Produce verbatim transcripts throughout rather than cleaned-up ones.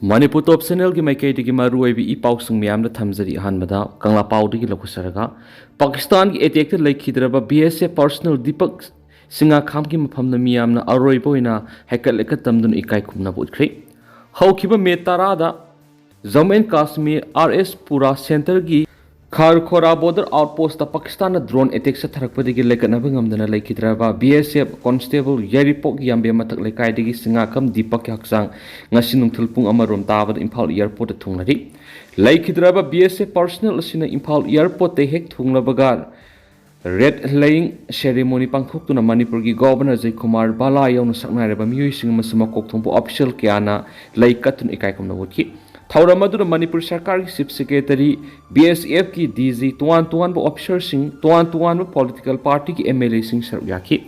ꯃꯅꯤꯄꯨꯔ ꯇꯣꯞ ꯆꯦꯅꯦꯜꯒꯤ ꯃꯥꯏꯀꯩꯗꯒꯤ ꯃꯔꯨꯑꯣꯏꯕ ꯏ ꯄꯥꯎꯁꯤꯡ ꯃꯌꯥꯝꯗ ꯊꯝꯖꯔꯤ꯫ ꯑꯍꯥꯟꯕꯗ ꯀꯪꯂꯥꯄꯥꯎꯗꯒꯤ ꯂꯧꯈꯠꯆꯔꯒ, ꯄꯥꯀꯤꯁꯇꯥꯟꯒꯤ ꯑꯦꯇꯦꯛꯇ ꯂꯩꯈꯤꯗ꯭ꯔꯕ ꯕꯤ ꯑꯦꯁ ꯑꯦꯐ ꯄꯔꯁꯅꯦꯜ ꯗꯤꯄꯛ ꯁꯤꯡꯉꯥꯈꯥꯝꯒꯤ ꯃꯐꯝꯗ ꯃꯤꯌꯥꯝꯅ ꯑꯔꯣꯏꯕ ꯑꯣꯏꯅ ꯍꯩꯀꯠ ꯂꯩꯀꯠ ꯇꯝꯗꯨꯅ ꯏꯀꯥꯏ ꯈꯨꯝꯅꯕ ꯎꯠꯈ꯭ꯔꯦ꯫ ꯍꯧꯈꯤꯕ ꯃꯦ ꯇꯔꯥꯗ ꯖꯝꯃꯨ ꯑꯦꯟ ꯀꯥꯁꯃꯤꯔ ꯑꯥꯔ ꯑꯦꯁ ꯄꯨꯔꯥ ꯁꯦꯟꯇꯔꯒꯤ ꯈꯥꯔꯈꯣꯔꯥ ꯕꯣꯔꯗꯔ ꯑꯥꯎꯠꯄꯣꯁꯇ ꯄꯥꯀꯤꯁꯇꯥꯟꯅ ꯗ꯭ꯔꯣꯟ ꯑꯦꯇꯦꯛ ꯆꯠꯊꯔꯛꯄꯗꯒꯤ ꯂꯩꯀꯠꯅꯕ ꯉꯝꯗꯅ ꯂꯩꯈꯤꯗ꯭ꯔꯕ ꯕꯤ ꯑꯦꯁ ꯑꯦꯐ ꯀꯣꯟꯁꯇꯦꯕꯜ ꯌꯥꯏꯔꯤꯄꯣꯛ ꯌꯥꯝꯕꯦꯝ ꯃꯊꯛ ꯂꯩꯀꯥꯏꯗꯒꯤ ꯁꯤꯡꯉꯥꯈꯝ ꯗꯤꯄꯛꯀꯤ ꯍꯛꯆꯥꯡ ꯉꯁꯤ ꯅꯨꯡꯊꯤꯜ ꯄꯨꯡ ꯑꯃꯔꯣꯝ ꯇꯥꯕꯗ ꯏꯝꯐꯥꯜ ꯑꯦꯌꯥꯔꯄꯣꯔꯠꯇ ꯊꯨꯡꯂꯔꯤ꯫ ꯂꯩꯈꯤꯗ꯭ꯔꯕ ꯕꯤ ꯑꯦꯁ ꯑꯦꯐ ꯄꯔꯁꯅꯦꯜ ꯑꯁꯤꯅ ꯏꯝꯐꯥꯜ ꯑꯦꯌꯥꯔꯄꯣꯔꯠꯇ ꯍꯦꯛ ꯊꯨꯡꯂꯕꯒ ꯔꯦꯗ ꯂꯦꯌꯤꯡ ꯁꯦꯔꯦꯃꯣꯅꯤ ꯄꯥꯡꯊꯣꯛꯇꯨꯅ ꯃꯅꯤꯄꯨꯔꯒꯤ ꯒꯣꯚꯔꯅꯔ ꯖꯌꯀꯨꯃꯥꯔ ꯕꯂꯥ ꯌꯥꯎꯅ ꯁꯛꯅꯥꯏꯔꯕ ꯃꯤꯑꯣꯏꯁꯤꯡ ꯑꯃꯁꯨꯡ ꯃꯀꯣꯛ ꯊꯣꯡꯕ ꯑꯣꯐꯤꯁꯤꯌꯦꯜ ꯀꯌꯥꯅ ꯂꯩ ꯀꯠꯇꯨꯅ ꯏꯀꯥꯏ ꯈꯨꯝꯅꯕ ꯎꯠꯈꯤ꯫ ꯊꯧꯔꯝ ꯑꯗꯨꯗ ꯃꯅꯤꯄꯨꯔ ꯁꯔꯀꯥꯔꯒꯤ ꯆꯤꯐ ꯁꯦꯀ꯭ꯔꯦꯇꯔꯤ, ꯕꯤ ꯑꯦꯁ ꯑꯦꯐꯀꯤ ꯗꯤ ꯖꯤ, ꯇꯣꯉꯥꯟ ꯇꯣꯉꯥꯟꯕ ꯑꯣꯐꯤꯁꯔꯁꯤꯡ, ꯇꯣꯉꯥꯟ ꯇꯣꯉꯥꯟꯕ ꯄꯣꯂꯤꯇꯤꯀꯦꯜ ꯄꯥꯔꯇꯤꯒꯤ ꯑꯦꯝ ꯑꯦꯜ ꯑꯦꯁꯤꯡ ꯁꯔꯨꯛ ꯌꯥꯈꯤ꯫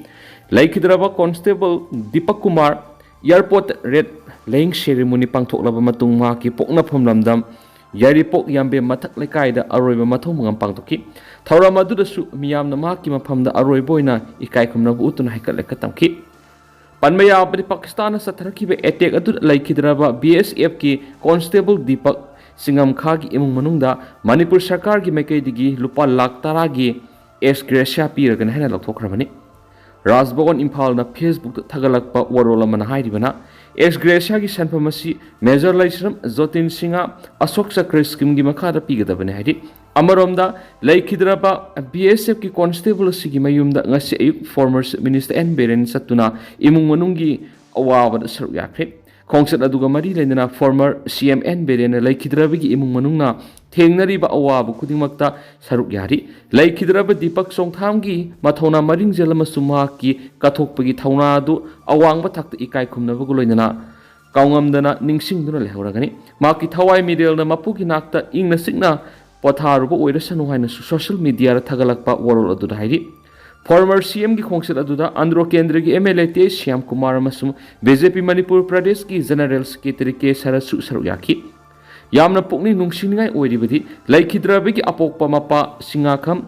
ꯂꯩꯈꯤꯗ꯭ꯔꯕ constable Deepak Kumar airport wreath laying ceremony ꯄꯥꯡꯊꯣꯛꯂꯕ ꯃꯇꯨꯡ ꯃꯍꯥꯛꯀꯤ ꯄꯣꯛꯅꯐꯝ ꯂꯝꯗꯝ ꯌꯥꯏꯔꯤꯄꯣꯛ ꯌꯥꯝꯕꯦꯝ ꯃꯊꯛ ꯂꯩꯀꯥꯏꯗ ꯑꯔꯣꯏꯕ ꯃꯊꯧ ꯃꯉꯝ ꯄꯥꯡꯊꯣꯛꯈꯤ꯫ ꯊꯧꯔꯝ ꯑꯗꯨꯗꯁꯨ ꯃꯤꯌꯥꯝꯅ ꯃꯍꯥꯛꯀꯤ ꯃꯐꯝꯗ ꯑꯔꯣꯏꯕ ꯑꯣꯏꯅ ꯏꯀꯥꯏ ꯈꯨꯝꯅꯕ ꯎꯠꯇꯨꯅ ꯍꯩꯀꯠ ꯂꯩꯀꯠ ꯇꯝꯈꯤ꯫ ꯄꯟꯕ ꯌꯥꯕꯗꯤ, ꯄꯥꯀꯤꯁꯇꯥꯟꯅ ꯆꯠꯊꯔꯛꯈꯤꯕ ꯑꯦꯇꯦꯛ ꯑꯗꯨꯗ ꯂꯩꯈꯤꯗ꯭ꯔꯕ ꯕꯤ ꯑꯦꯁ ꯑꯦꯐꯀꯤ ꯀꯣꯟꯁꯇꯦꯕꯜ ꯗꯤꯄꯛ ꯁꯤꯡꯉꯝꯈꯥꯒꯤ ꯏꯃꯨꯡ ꯃꯅꯨꯡꯗ ꯃꯅꯤꯄꯨꯔ ꯁꯔꯀꯥꯔꯒꯤ ꯃꯥꯏꯀꯩꯗꯒꯤ ꯂꯨꯄꯥ ꯂꯥꯈ ꯇꯔꯥꯒꯤ ꯑꯦꯛꯁ ꯒ꯭ꯔꯦꯁꯤꯌꯥ ꯄꯤꯔꯒꯅꯤ ꯍꯥꯏꯅ ꯂꯧꯊꯣꯛꯈ꯭ꯔꯕꯅꯤ꯫ ꯔꯥꯖ ꯚꯕꯟ ꯏꯝꯐꯥꯜꯅ ꯐꯦꯁꯕꯨꯛꯇ ꯊꯥꯒꯠꯂꯛꯄ ꯋꯥꯔꯣꯜ ꯑꯃꯅ ꯍꯥꯏꯔꯤꯕꯅ, ꯑꯦꯛꯁ ꯒ꯭ꯔꯦꯁꯤꯌꯥꯒꯤ ꯁꯦꯟꯐꯝ ꯑꯁꯤ ꯃꯦꯖꯔ ꯂꯩꯁ꯭ꯔꯝ ꯖꯣꯇꯤꯟ ꯁꯤꯡꯍ ꯑꯁꯣꯛ ꯆꯀ꯭ꯔ ꯁ꯭ꯀꯤꯝꯒꯤ ꯃꯈꯥꯗ ꯄꯤꯒꯗꯕꯅꯤ ꯍꯥꯏꯔꯤ꯫ ꯑꯃꯔꯣꯝꯗ, ꯂꯩꯈꯤꯗ꯭ꯔꯕ ꯕꯤ ꯑꯦꯁ ꯑꯦꯐꯀꯤ ꯀꯣꯟꯁꯇꯦꯕꯜ ꯑꯁꯤꯒꯤ ꯃꯌꯨꯝꯗ ꯉꯁꯤ ꯑꯌꯨꯛ former chief minister N Biren ꯆꯠꯇꯨꯅ ꯏꯃꯨꯡ ꯃꯅꯨꯡꯒꯤ ꯑꯋꯥꯕꯗ ꯁꯔꯨꯛ ꯌꯥꯈ꯭ꯔꯦ꯫ ꯈꯣꯡꯆꯠ ꯑꯗꯨꯒ ꯃꯔꯤ ꯂꯩꯅꯅ ꯐꯣꯔꯃꯔ ꯁꯤ ꯑꯦꯝ ꯑꯦꯟ ꯕꯤꯔꯦꯟꯅ ꯂꯩꯈꯤꯗ꯭ꯔꯕꯒꯤ ꯏꯃꯨꯡ ꯃꯅꯨꯡꯅ ꯊꯦꯡꯅꯔꯤꯕ ꯑꯋꯥꯕ ꯈꯨꯗꯤꯡꯃꯛꯇ ꯁꯔꯨꯛ ꯌꯥꯔꯤ꯫ ꯂꯩꯈꯤꯗ꯭ꯔꯕ ꯗꯤꯄꯛ ꯆꯣꯡꯊꯥꯝꯒꯤ ꯃꯊꯧꯅꯥ ꯃꯔꯤꯡꯖꯦꯜ ꯑꯃꯁꯨꯡ ꯃꯍꯥꯛꯀꯤ ꯀꯠꯊꯣꯛꯄꯒꯤ ꯊꯧꯅꯥ ꯑꯗꯨ ꯑꯋꯥꯡꯕ ꯊꯥꯛꯇ ꯏꯀꯥꯏ ꯈꯨꯝꯅꯕꯒ ꯂꯣꯏꯅꯅ ꯀꯥꯎꯉꯝꯗꯅ ꯅꯤꯡꯁꯤꯡꯗꯨꯅ ꯂꯩꯍꯧꯔꯒꯅꯤ꯫ ꯃꯍꯥꯛꯀꯤ ꯊꯋꯥꯏ ꯃꯤꯔꯦꯜꯅ ꯃꯄꯨꯒꯤ ꯅꯥꯛꯇ ꯏꯪꯅ ꯆꯤꯛꯅ ꯄꯣꯊꯥꯔꯨꯕ ꯑꯣꯏꯔꯁꯅꯨ ꯍꯥꯏꯅꯁꯨ ꯁꯣꯁꯤꯌꯦꯜ ꯃꯤꯗꯤꯌꯥꯗ ꯊꯥꯒꯠꯂꯛꯄ ꯋꯥꯔꯣꯜ ꯑꯗꯨꯗ ꯍꯥꯏꯔꯤ꯫ ꯐꯣꯔꯃꯔ ꯁꯤ ꯑꯦꯝꯒꯤ ꯈꯣꯡꯆꯠ ꯑꯗꯨꯗ ꯑꯟꯗ꯭ꯔꯣ ꯀꯦꯟꯗ꯭ꯔꯒꯤ M L A Tej Shyam Kumar ꯑꯃꯁꯨꯡ ꯕꯤ ꯖꯦ ꯄꯤ ꯃꯅꯤꯄꯨꯔ ꯄ꯭ꯔꯗꯦꯁꯀꯤ ꯖꯦꯅꯔꯦꯜ ꯁꯦꯀ꯭ꯔꯦꯇꯔꯤ ꯀꯦ ꯁꯔꯠꯁꯨ ꯁꯔꯨꯛ ꯌꯥꯈꯤ꯫ ꯌꯥꯝꯅ ꯄꯨꯛꯅꯤꯡ ꯅꯨꯡꯁꯤꯅꯤꯡꯉꯥꯏ ꯑꯣꯏꯔꯤꯕꯗꯤ, ꯂꯩꯈꯤꯗ꯭ꯔꯕꯒꯤ ꯑꯄꯣꯛꯄ ꯃꯄꯥ ꯁꯤꯡꯉꯥꯈꯝ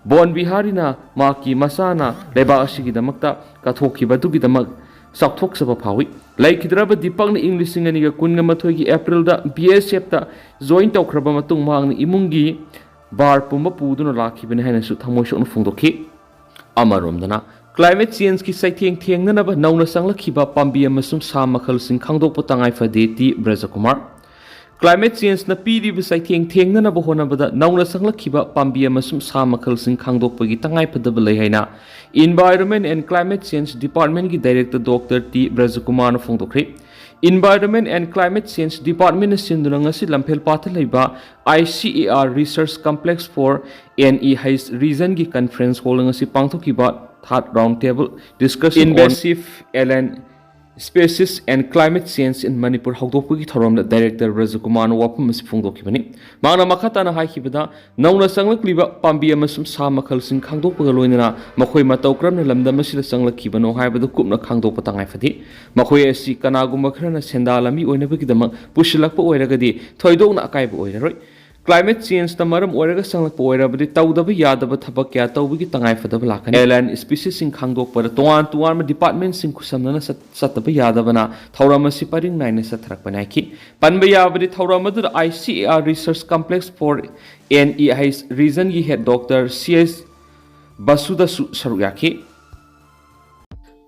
ꯕꯣꯟ ꯕꯤꯍꯥꯔꯤꯅ ꯃꯍꯥꯛꯀꯤ ꯃꯆꯥꯅ ꯂꯩꯕꯥꯛ ꯑꯁꯤꯒꯤꯗꯃꯛꯇ ꯀꯠꯊꯣꯛꯈꯤꯕꯗꯨꯒꯤꯗꯃꯛ ꯆꯥꯎꯊꯣꯛꯆꯕ ꯐꯥꯎꯏ꯫ ꯂꯩꯈꯤꯗ꯭ꯔꯕ ꯗꯤꯄꯛꯅ ꯏꯪ ꯂꯤꯁꯤꯡ ꯑꯅꯤꯒ ꯀꯨꯟꯒ ꯃꯥꯊꯣꯏꯒꯤ ꯑꯦꯄ꯭ꯔꯤꯜꯗ ꯕꯤ ꯑꯦꯁ ꯑꯦꯐꯇ ꯖꯣꯏꯟ ꯇꯧꯈ꯭ꯔꯕ ꯃꯇꯨꯡ ꯃꯍꯥꯛꯅ ꯏꯃꯨꯡꯒꯤ ꯕꯥꯔ ꯄꯨꯝꯕ ꯄꯨꯗꯨꯅ ꯂꯥꯛꯈꯤꯕꯅꯤ ꯍꯥꯏꯅꯁꯨ ꯊꯃꯣꯏ ꯁꯣꯛꯅ ꯐꯣꯡꯗꯣꯛꯈꯤ꯫ ꯑꯃꯔꯣꯝꯗꯅ, ꯀ꯭ꯂꯥꯏꯃꯦꯠ ꯆꯦꯟꯖꯀꯤ ꯆꯩꯊꯦꯡ ꯊꯦꯡꯅꯅꯕ ꯅꯧꯅ ꯆꯪꯂꯛꯈꯤꯕ ꯄꯥꯝꯕꯤ ꯑꯃꯁꯨꯡ ꯁꯥ ꯃꯈꯜꯁꯤꯡ ꯈꯪꯗꯣꯛꯄ ꯇꯉꯥꯏ ꯐꯗꯦ ꯇꯤ ꯕ꯭ꯔꯖꯀꯨꯃꯥꯔ꯫ ꯀ꯭ꯂꯥꯏꯃꯦꯠ ꯆꯦꯟꯖꯅ ꯄꯤꯔꯤꯕ ꯆꯩꯊꯦꯡ ꯊꯦꯡꯅꯅꯕ ꯍꯣꯠꯅꯕꯗ ꯅꯧꯅ ꯆꯪꯂꯛꯈꯤꯕ ꯄꯥꯝꯕꯤ ꯑꯃꯁꯨꯡ ꯁꯥ ꯃꯈꯜꯁꯤꯡ ꯈꯪꯗꯣꯛꯄꯒꯤ ꯇꯉꯥꯏꯐꯗꯕ ꯂꯩ ꯍꯥꯏꯅ Environment and Climate Change Departmentꯀꯤ Director Doctor ꯇꯤ ꯕ꯭ꯔꯖꯀꯨꯃꯥꯔꯅ ꯐꯣꯡꯗꯣꯛꯈ꯭ꯔꯤ꯫ Environment and Climate Change Departmentꯅ ꯁꯤꯟꯗꯨꯅ ꯉꯁꯤ ꯂꯝꯐꯦꯜꯄꯥꯠꯇ ꯂꯩꯕ I C A R Research Complex for N E H Regionꯒꯤ Conference Hallꯗ ꯉꯁꯤ ꯄꯥꯡꯊꯣꯛꯈꯤꯕ Third Round Table Discussion on Invasive Alien Species and Climate Change in Manipur ꯍꯧꯗꯣꯛꯄꯒꯤ ꯊꯧꯔꯝꯗ Director ꯕ꯭ꯔꯖꯀꯨꯃꯥꯔꯅ ꯋꯥꯐꯝ ꯑꯁꯤ ꯐꯣꯡꯗꯣꯛꯈꯤꯕꯅꯤ꯫ ꯃꯍꯥꯛꯅ ꯃꯈꯥ ꯇꯥꯅ ꯍꯥꯏꯈꯤꯕꯗ, ꯅꯧꯅ ꯆꯪꯂꯛꯂꯤꯕ ꯄꯥꯝꯕꯤ ꯑꯃꯁꯨꯡ ꯁꯥ ꯃꯈꯜꯁꯤꯡ ꯈꯪꯗꯣꯛꯄꯒ ꯂꯣꯏꯅꯅ ꯃꯈꯣꯏ ꯃꯇꯧ ꯀꯔꯝꯅ ꯂꯝꯗꯝ ꯑꯁꯤꯗ ꯆꯪꯂꯛꯈꯤꯕꯅꯣ ꯍꯥꯏꯕꯗꯨ ꯀꯨꯞꯅ ꯈꯪꯗꯣꯛꯄ ꯇꯉꯥꯏ ꯐꯗꯦ꯫ ꯃꯈꯣꯏ ꯑꯁꯤ ꯀꯅꯥꯒꯨꯝꯕ ꯈꯔꯅ ꯁꯦꯟꯗꯥ ꯂꯝꯕꯤ ꯑꯣꯏꯅꯕꯒꯤꯗꯃꯛ ꯄꯨꯁꯤꯜꯂꯛꯄ ꯑꯣꯏꯔꯒꯗꯤ ꯊꯣꯏꯗꯣꯛꯅ ꯑꯀꯥꯏꯕ ꯑꯣꯏꯔꯔꯣꯏ꯫ Climate changeꯅ ꯃꯔꯝ ꯑꯣꯏꯔꯒ ꯆꯪꯂꯛꯄ ꯑꯣꯏꯔꯕꯗꯤ ꯇꯧꯗꯕ ꯌꯥꯗꯕ ꯊꯕꯛ ꯀꯌꯥ ꯇꯧꯕꯒꯤ ꯇꯉꯥꯏꯐꯗꯕ ꯂꯥꯛꯀꯅꯤ꯫ Alien speciesꯁꯤꯡ ꯈꯪꯗꯣꯛꯄꯗ ꯇꯣꯉꯥꯟ ꯇꯣꯉꯥꯟꯕ departmentꯁꯤꯡ ꯈꯨꯠꯁꯝꯅꯅ ꯆꯠ-, ꯆꯠꯇꯕ ꯌꯥꯗꯕꯅ ꯊꯧꯔꯝ ꯑꯁꯤ ꯄꯔꯤꯡ ꯅꯥꯏꯅ ꯆꯠꯊꯔꯛꯄꯅꯤ ꯍꯥꯏꯈꯤ꯫ ꯄꯟꯕ ꯌꯥꯕꯗꯤ ꯊꯧꯔꯝ ꯑꯗꯨꯗ I C A R Research Complex for N E H Regionꯒꯤ Head Doctor C H ꯕꯁꯨꯗꯁꯨ ꯁꯔꯨꯛ ꯌꯥꯈꯤ꯫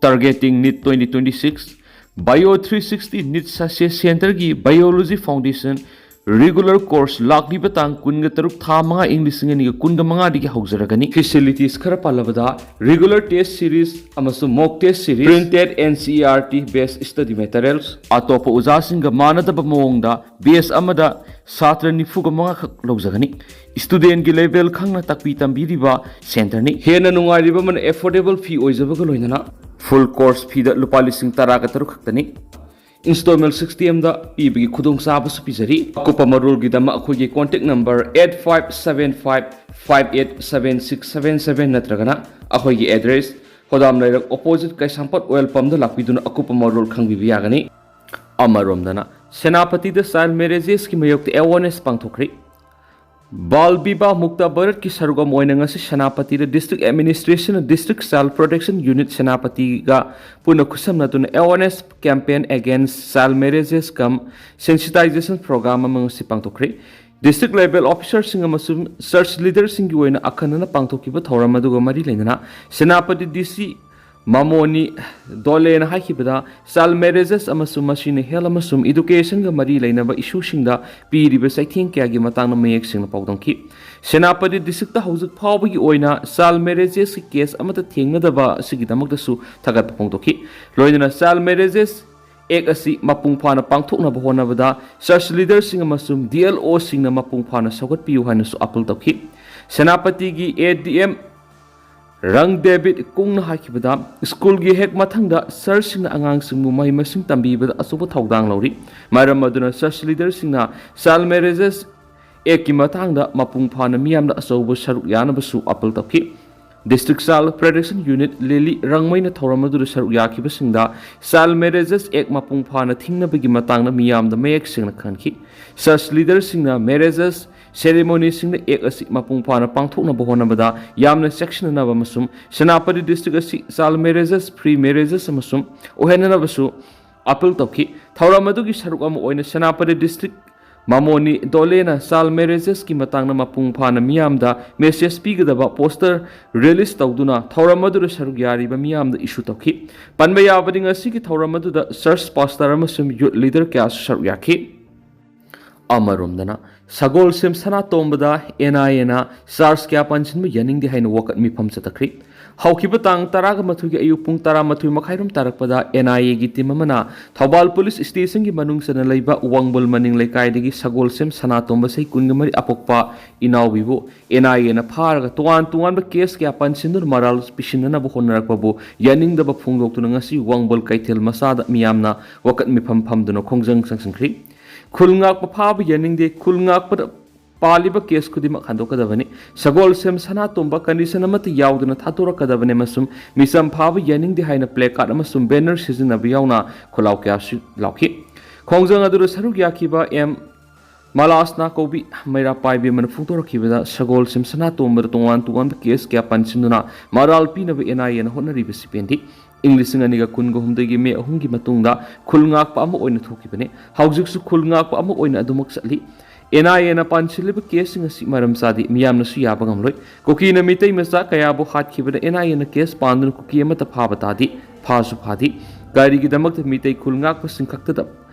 Targeting NEET twenty twenty-six, Bio three sixty NEET Success Centreꯒꯤ Biology Foundation regular course ꯂꯥꯛꯂꯤꯕ ꯇꯥꯡ ꯀꯨꯟꯒ ꯇꯔꯨꯛ ꯊꯥ ꯃꯉꯥ ꯏꯪ ꯂꯤꯁꯤꯡ ꯑꯅꯤꯒ ꯀꯨꯟꯒ ꯃꯉꯥꯗꯒꯤ ꯍꯧꯖꯔꯒꯅꯤ꯫ Facilities ꯈꯔ ꯄꯜꯂꯕꯗ, regular test series ꯑꯃꯁꯨꯡ mock test series, printed N C E R T based study materials, ꯑꯇꯣꯞꯄ ꯑꯣꯖꯥꯁꯤꯡꯒ ꯃꯥꯟꯅꯗꯕ ꯃꯑꯣꯡꯗ batch ꯑꯃꯗ ꯁꯥꯇ꯭ꯔ ꯅꯤꯐꯨꯒ ꯃꯉꯥ ꯈꯛ ꯂꯧꯖꯒꯅꯤ꯫ Studentꯀꯤ level ꯈꯪꯅ ꯇꯥꯛꯄꯤ ꯇꯝꯕꯤꯔꯤꯕ centreꯅꯤ꯫ ꯍꯦꯟꯅ ꯅꯨꯡꯉꯥꯏꯔꯤꯕ ꯑꯃꯅ affordable fee ꯑꯣꯏꯖꯕꯒ ꯂꯣꯏꯅꯅ full course feeꯗ ꯂꯨꯄꯥ ꯂꯤꯁꯤꯡ ꯇꯔꯥꯒ ꯇꯔꯨꯛ ꯈꯛꯇꯅꯤ꯫ Installment systemꯗ ꯄꯤꯕꯒꯤ ꯈꯨꯗꯣꯡꯆꯥꯕꯁꯨ ꯄꯤꯖꯔꯤ꯫ ꯑꯀꯨꯞꯄ ꯃꯔꯣꯜꯒꯤꯗꯃꯛ ꯑꯩꯈꯣꯏꯒꯤ contact number eight five seven five five eight seven six seven seven ꯅꯠꯇ꯭ꯔꯒꯅ ꯑꯩꯈꯣꯏꯒꯤ address, ꯍꯣꯗꯥꯝ ꯂꯩꯔꯛ opposite ꯀꯩꯁꯥꯝꯄꯥꯠ oil pumpꯗ ꯂꯥꯛꯄꯤꯗꯨꯅ ꯑꯀꯨꯞꯄ ꯃꯔꯣꯜ ꯈꯪꯕꯤꯕ ꯌꯥꯒꯅꯤ꯫ ꯑꯃꯔꯣꯝꯗꯅ, ꯁꯦꯅꯥꯄꯇꯤꯗ child marriagesꯀꯤ ꯃꯥꯌꯣꯛꯇ awareness ꯄꯥꯡꯊꯣꯛꯈ꯭ꯔꯤ꯫ ꯕꯥꯜ ꯕꯤꯕꯥꯍ ꯃꯨꯛꯇ ꯚꯥꯔꯠꯀꯤ ꯁꯔꯨꯛ ꯑꯃ ꯑꯣꯏꯅ ꯉꯁꯤ ꯁꯦꯅꯥꯄꯇꯤꯗ District Administration, District Child Protection Unit ꯁꯦꯅꯥꯄꯇꯤꯒ ꯄꯨꯟꯅ ꯈꯨꯠꯁꯝꯅꯗꯨꯅ Awareness Campaign Against Child Marriages cum Sensitization Program ꯑꯃ ꯉꯁꯤ ꯄꯥꯡꯊꯣꯛꯈ꯭ꯔꯦ꯫ District Level Officerꯁꯤꯡ ꯑꯃꯁꯨꯡ Church Leaderꯁꯤꯡꯒꯤ ꯑꯣꯏꯅ ꯑꯈꯟꯅꯅ ꯄꯥꯡꯊꯣꯛꯈꯤꯕ ꯊꯧꯔꯝ ꯑꯗꯨꯒ ꯃꯔꯤ ꯂꯩꯅꯅ Senapati D C ꯃꯃꯣꯅꯤ ꯗꯣꯂꯦꯅ ꯍꯥꯏꯈꯤꯕꯗ, Child Marriages ꯑꯃꯁꯨꯡ ꯃꯁꯤꯅ health ꯑꯃꯁꯨꯡ educationꯒ ꯃꯔꯤ ꯂꯩꯅꯕ issueꯁꯤꯡꯗ ꯄꯤꯔꯤꯕ ꯆꯩꯊꯦꯡ ꯀꯌꯥꯒꯤ ꯃꯇꯥꯡꯗ ꯃꯌꯦꯛ ꯁꯦꯡꯅ ꯄꯥꯎꯗꯝꯈꯤ꯫ ꯁꯦꯅꯥꯄꯇꯤ districtꯇ ꯍꯧꯖꯤꯛ ꯐꯥꯎꯕꯒꯤ ꯑꯣꯏꯅ child marriagesꯀꯤ case ꯑꯃꯠꯇ ꯊꯦꯡꯅꯗꯕ ꯑꯁꯤꯒꯤꯗꯃꯛꯇꯁꯨ ꯊꯥꯒꯠꯄ ꯐꯣꯡꯗꯣꯛꯈꯤ꯫ ꯂꯣꯏꯅꯅ Child Marriages Act ꯑꯁꯤ ꯃꯄꯨꯡ ꯐꯥꯅ ꯄꯥꯡꯊꯣꯛꯅꯕ ꯍꯣꯠꯅꯕꯗ Church Leaderꯁꯤꯡ ꯑꯃꯁꯨꯡ D L Oꯁꯤꯡꯅ ꯃꯄꯨꯡ ꯐꯥꯅ ꯁꯧꯒꯠꯄꯤꯌꯨ ꯍꯥꯏꯅꯁꯨ appeal ꯇꯧꯈꯤ꯫ ꯁꯦꯅꯥꯄꯇꯤꯒꯤ A D M ꯔꯪ ꯗꯦꯕꯤꯠ ꯀꯨꯡꯅ ꯍꯥꯏꯈꯤꯕꯗ, ꯁ꯭ꯀꯨꯜꯒꯤ ꯍꯦꯛ ꯃꯊꯪꯗ ꯆꯔꯆꯁꯤꯡꯅ ꯑꯉꯥꯡꯁꯤꯡꯕꯨ ꯃꯍꯩ ꯃꯁꯤꯡ ꯇꯝꯕꯤꯕꯗ ꯑꯆꯧꯕ ꯊꯧꯗꯥꯡ ꯂꯧꯔꯤ꯫ ꯃꯔꯝ ꯑꯗꯨꯅ Church Leaderꯁꯤꯡꯅ Child Marriages Actꯀꯤ ꯃꯇꯥꯡꯗ ꯃꯄꯨꯡ ꯐꯥꯅ ꯃꯤꯌꯥꯝꯗ ꯑꯆꯧꯕ ꯁꯔꯨꯛ ꯌꯥꯅꯕꯁꯨ appeal ꯇꯧꯈꯤ꯫ District Child Protection Unit ꯂꯤꯂꯤ ꯔꯪꯃꯩꯅ ꯊꯧꯔꯝ ꯑꯗꯨꯗ ꯁꯔꯨꯛ ꯌꯥꯈꯤꯕꯁꯤꯡꯗ Child Marriages Act ꯃꯄꯨꯡ ꯐꯥꯅ ꯊꯤꯡꯅꯕꯒꯤ ꯃꯇꯥꯡꯗ ꯃꯤꯌꯥꯝꯗ ꯃꯌꯦꯛ ꯁꯦꯡꯅ ꯈꯪꯍꯟꯈꯤ꯫ Church Leaderꯁꯤꯡꯅ marriages ceremonyꯁꯤꯡꯗ Act ꯑꯁꯤ ꯃꯄꯨꯡ ꯐꯥꯅ ꯄꯥꯡꯊꯣꯛꯅꯕ ꯍꯣꯠꯅꯕꯗ ꯌꯥꯝꯅ ꯆꯦꯛꯁꯤꯟꯅꯅꯕ ꯑꯃꯁꯨꯡ ꯁꯦꯅꯥꯄꯇꯤ district ꯑꯁꯤ child marriages free marriages ꯑꯃꯁꯨꯡ ꯑꯣꯏꯍꯟꯅꯅꯕꯁꯨ appeal ꯇꯧꯈꯤ꯫ ꯊꯧꯔꯝ ꯑꯗꯨꯒꯤ ꯁꯔꯨꯛ ꯑꯃ ꯑꯣꯏꯅ ꯁꯦꯅꯥꯄꯇꯤ district ꯃꯃꯣꯅꯤ ꯗꯣꯂꯦꯅ child marriagesꯀꯤ ꯃꯇꯥꯡꯗ ꯃꯄꯨꯡ ꯐꯥꯅ ꯃꯤꯌꯥꯝꯗ message ꯄꯤꯒꯗꯕ poster release ꯇꯧꯗꯨꯅ ꯊꯧꯔꯝ ꯑꯗꯨꯗ ꯁꯔꯨꯛ ꯌꯥꯔꯤꯕ ꯃꯤꯌꯥꯝꯗ issue ꯇꯧꯈꯤ꯫ ꯄꯟꯕ ꯌꯥꯕꯗꯤ, ꯉꯁꯤꯒꯤ ꯊꯧꯔꯝ ꯑꯗꯨꯗ church pastor ꯑꯃꯁꯨꯡ youth leader ꯀꯌꯥꯁꯨ ꯁꯔꯨꯛ ꯌꯥꯈꯤ꯫ ꯑꯃꯔꯣꯝꯗꯅ, ꯁꯒꯣꯜꯁꯦꯝ ꯁꯅꯥꯇꯣꯝꯕꯗ N I Aꯅ charge ꯀꯌꯥ ꯄꯥꯟꯁꯤꯟꯕ ꯌꯥꯅꯤꯡꯗꯦ ꯍꯥꯏꯅ ꯋꯥꯀꯠ ꯃꯤꯐꯝ ꯆꯠꯊꯈ꯭ꯔꯤ꯫ ꯍꯧꯈꯤꯕ ꯇꯥꯡ ꯇꯔꯥꯒ ꯃꯥꯊꯣꯏꯒꯤ ꯑꯌꯨꯛ ꯄꯨꯡ ꯇꯔꯥꯃꯥꯊꯣꯏ ꯃꯈꯥꯏꯔꯣꯝ ꯇꯥꯔꯛꯄꯗ N I Aꯒꯤ team ꯑꯃꯅ ꯊꯧꯕꯥꯜ police stationꯒꯤ ꯃꯅꯨꯡ ꯆꯟꯅ ꯂꯩꯕ ꯋꯥꯡꯕꯜ ꯃꯅꯤꯡ ꯂꯩꯀꯥꯏꯗꯒꯤ ꯁꯒꯣꯜꯁꯦꯝ ꯁꯅꯥꯇꯣꯝꯕ ꯆꯍꯤ ꯀꯨꯟꯒ ꯃꯔꯤ ꯑꯄꯣꯛꯄ ꯏꯅꯥꯎꯕꯤꯕꯨ N I Aꯅ ꯐꯥꯔꯒ ꯇꯣꯉꯥꯟ ꯇꯣꯉꯥꯟꯕ case ꯀꯌꯥ ꯄꯟꯁꯤꯟꯗꯨꯅ ꯃꯔꯥꯜ ꯄꯤꯁꯤꯟꯅꯅꯕ ꯍꯣꯠꯅꯔꯛꯄꯕꯨ ꯌꯥꯅꯤꯡꯗꯕ ꯐꯣꯡꯗꯣꯛꯇꯨꯅ ꯉꯁꯤ ꯋꯥꯡꯕꯜ ꯀꯩꯊꯦꯜ ꯃꯆꯥꯗ ꯃꯤꯌꯥꯝꯅ ꯋꯥꯀꯠ ꯃꯤꯐꯝ ꯐꯝꯗꯨꯅ ꯈꯣꯡꯖꯪ ꯆꯪꯁꯤꯟꯈ꯭ꯔꯤ꯫ ꯈꯨꯜ ꯉꯥꯛꯄ ꯐꯥꯕ ꯌꯥꯅꯤꯡꯗꯦ, ꯈꯨꯜ ꯉꯥꯛꯄꯗ ꯄꯥꯜꯂꯤꯕ case ꯈꯨꯗꯤꯡꯃꯛ ꯍꯟꯗꯣꯛꯀꯗꯕꯅꯤ꯫ ꯁꯒꯣꯜꯁꯦꯝ ꯁꯅꯥꯇꯣꯝꯕ condition ꯑꯃꯠꯇ ꯌꯥꯎꯗꯅ ꯊꯥꯗꯣꯔꯛꯀꯗꯕꯅꯤ ꯑꯃꯁꯨꯡ ꯃꯤꯆꯝ ꯐꯥꯕ ꯌꯥꯅꯤꯡꯗꯦ ꯍꯥꯏꯅ placard ꯑꯃꯁꯨꯡ banner ꯁꯤꯖꯤꯟꯅꯕ ꯌꯥꯎꯅ ꯈꯨꯜꯂꯥꯎ ꯀꯌꯥꯁꯨ ꯂꯥꯎꯈꯤ꯫ ꯈꯣꯡꯖꯪ ꯑꯗꯨꯗ ꯁꯔꯨꯛ ꯌꯥꯈꯤꯕ M ꯃꯂꯥꯁꯅꯥ ꯀꯧꯕꯤ ꯃꯩꯔꯥ ꯄꯥꯏꯕꯤ ꯑꯃꯅ ꯐꯣꯡꯗꯣꯔꯛꯈꯤꯕꯗ, ꯁꯒꯣꯜꯁꯦꯝ ꯁꯅꯥꯇꯣꯝꯕꯗ ꯇꯣꯉꯥꯟ ꯇꯣꯉꯥꯟꯕ ꯀꯦꯁ ꯀꯌꯥ ꯄꯟꯁꯤꯟꯗꯨꯅ ꯃꯔꯥꯜ ꯄꯤꯅꯕ ꯑꯦꯟ ꯑꯥꯏ ꯑꯦꯅ ꯍꯣꯠꯅꯔꯤꯕꯁꯤ ꯄꯦꯟꯗꯦ꯫ ꯏꯪ ꯂꯤꯁꯤꯡ ꯑꯅꯤꯒ ꯀꯨꯟꯒ ꯍꯨꯝꯗꯣꯏꯒꯤ ꯃꯦ ꯑꯍꯨꯝꯒꯤ ꯃꯇꯨꯡꯗ ꯈꯨꯜ ꯉꯥꯛꯄ ꯑꯃ ꯑꯣꯏꯅ ꯊꯣꯛꯈꯤꯕꯅꯤ꯫ ꯍꯧꯖꯤꯛꯁꯨ ꯈꯨꯜ ꯉꯥꯛꯄ ꯑꯃ ꯑꯣꯏꯅ ꯑꯗꯨꯃꯛ ꯆꯠꯂꯤ꯫ ꯑꯦꯟ ꯑꯥꯏ ꯑꯦꯅ ꯄꯥꯟꯁꯤꯜꯂꯤꯕ ꯀꯦꯁꯁꯤꯡ ꯑꯁꯤ ꯃꯔꯝ ꯆꯥꯗꯦ, ꯃꯤꯌꯥꯝꯅꯁꯨ ꯌꯥꯕ ꯉꯝꯂꯣꯏ꯫ ꯀꯨꯀꯤꯅ ꯃꯤꯇꯩ ꯃꯆꯥ ꯀꯌꯥꯕꯨ ꯍꯥꯠꯈꯤꯕꯗ ꯑꯦꯟ ꯑꯥꯏ ꯑꯦꯅ ꯀꯦꯁ ꯄꯥꯟꯗꯨꯅ ꯀꯨꯀꯤ ꯑꯃꯠꯇ ꯐꯥꯕ ꯇꯥꯗꯦ, ꯐꯥꯁꯨ ꯐꯥꯗꯦ꯫ ꯀꯔꯤꯒꯤꯗꯃꯛꯇ ꯃꯤꯇꯩ ꯈꯨꯜ ꯉꯥꯛꯄꯁꯤꯡ ꯈꯛꯇꯗ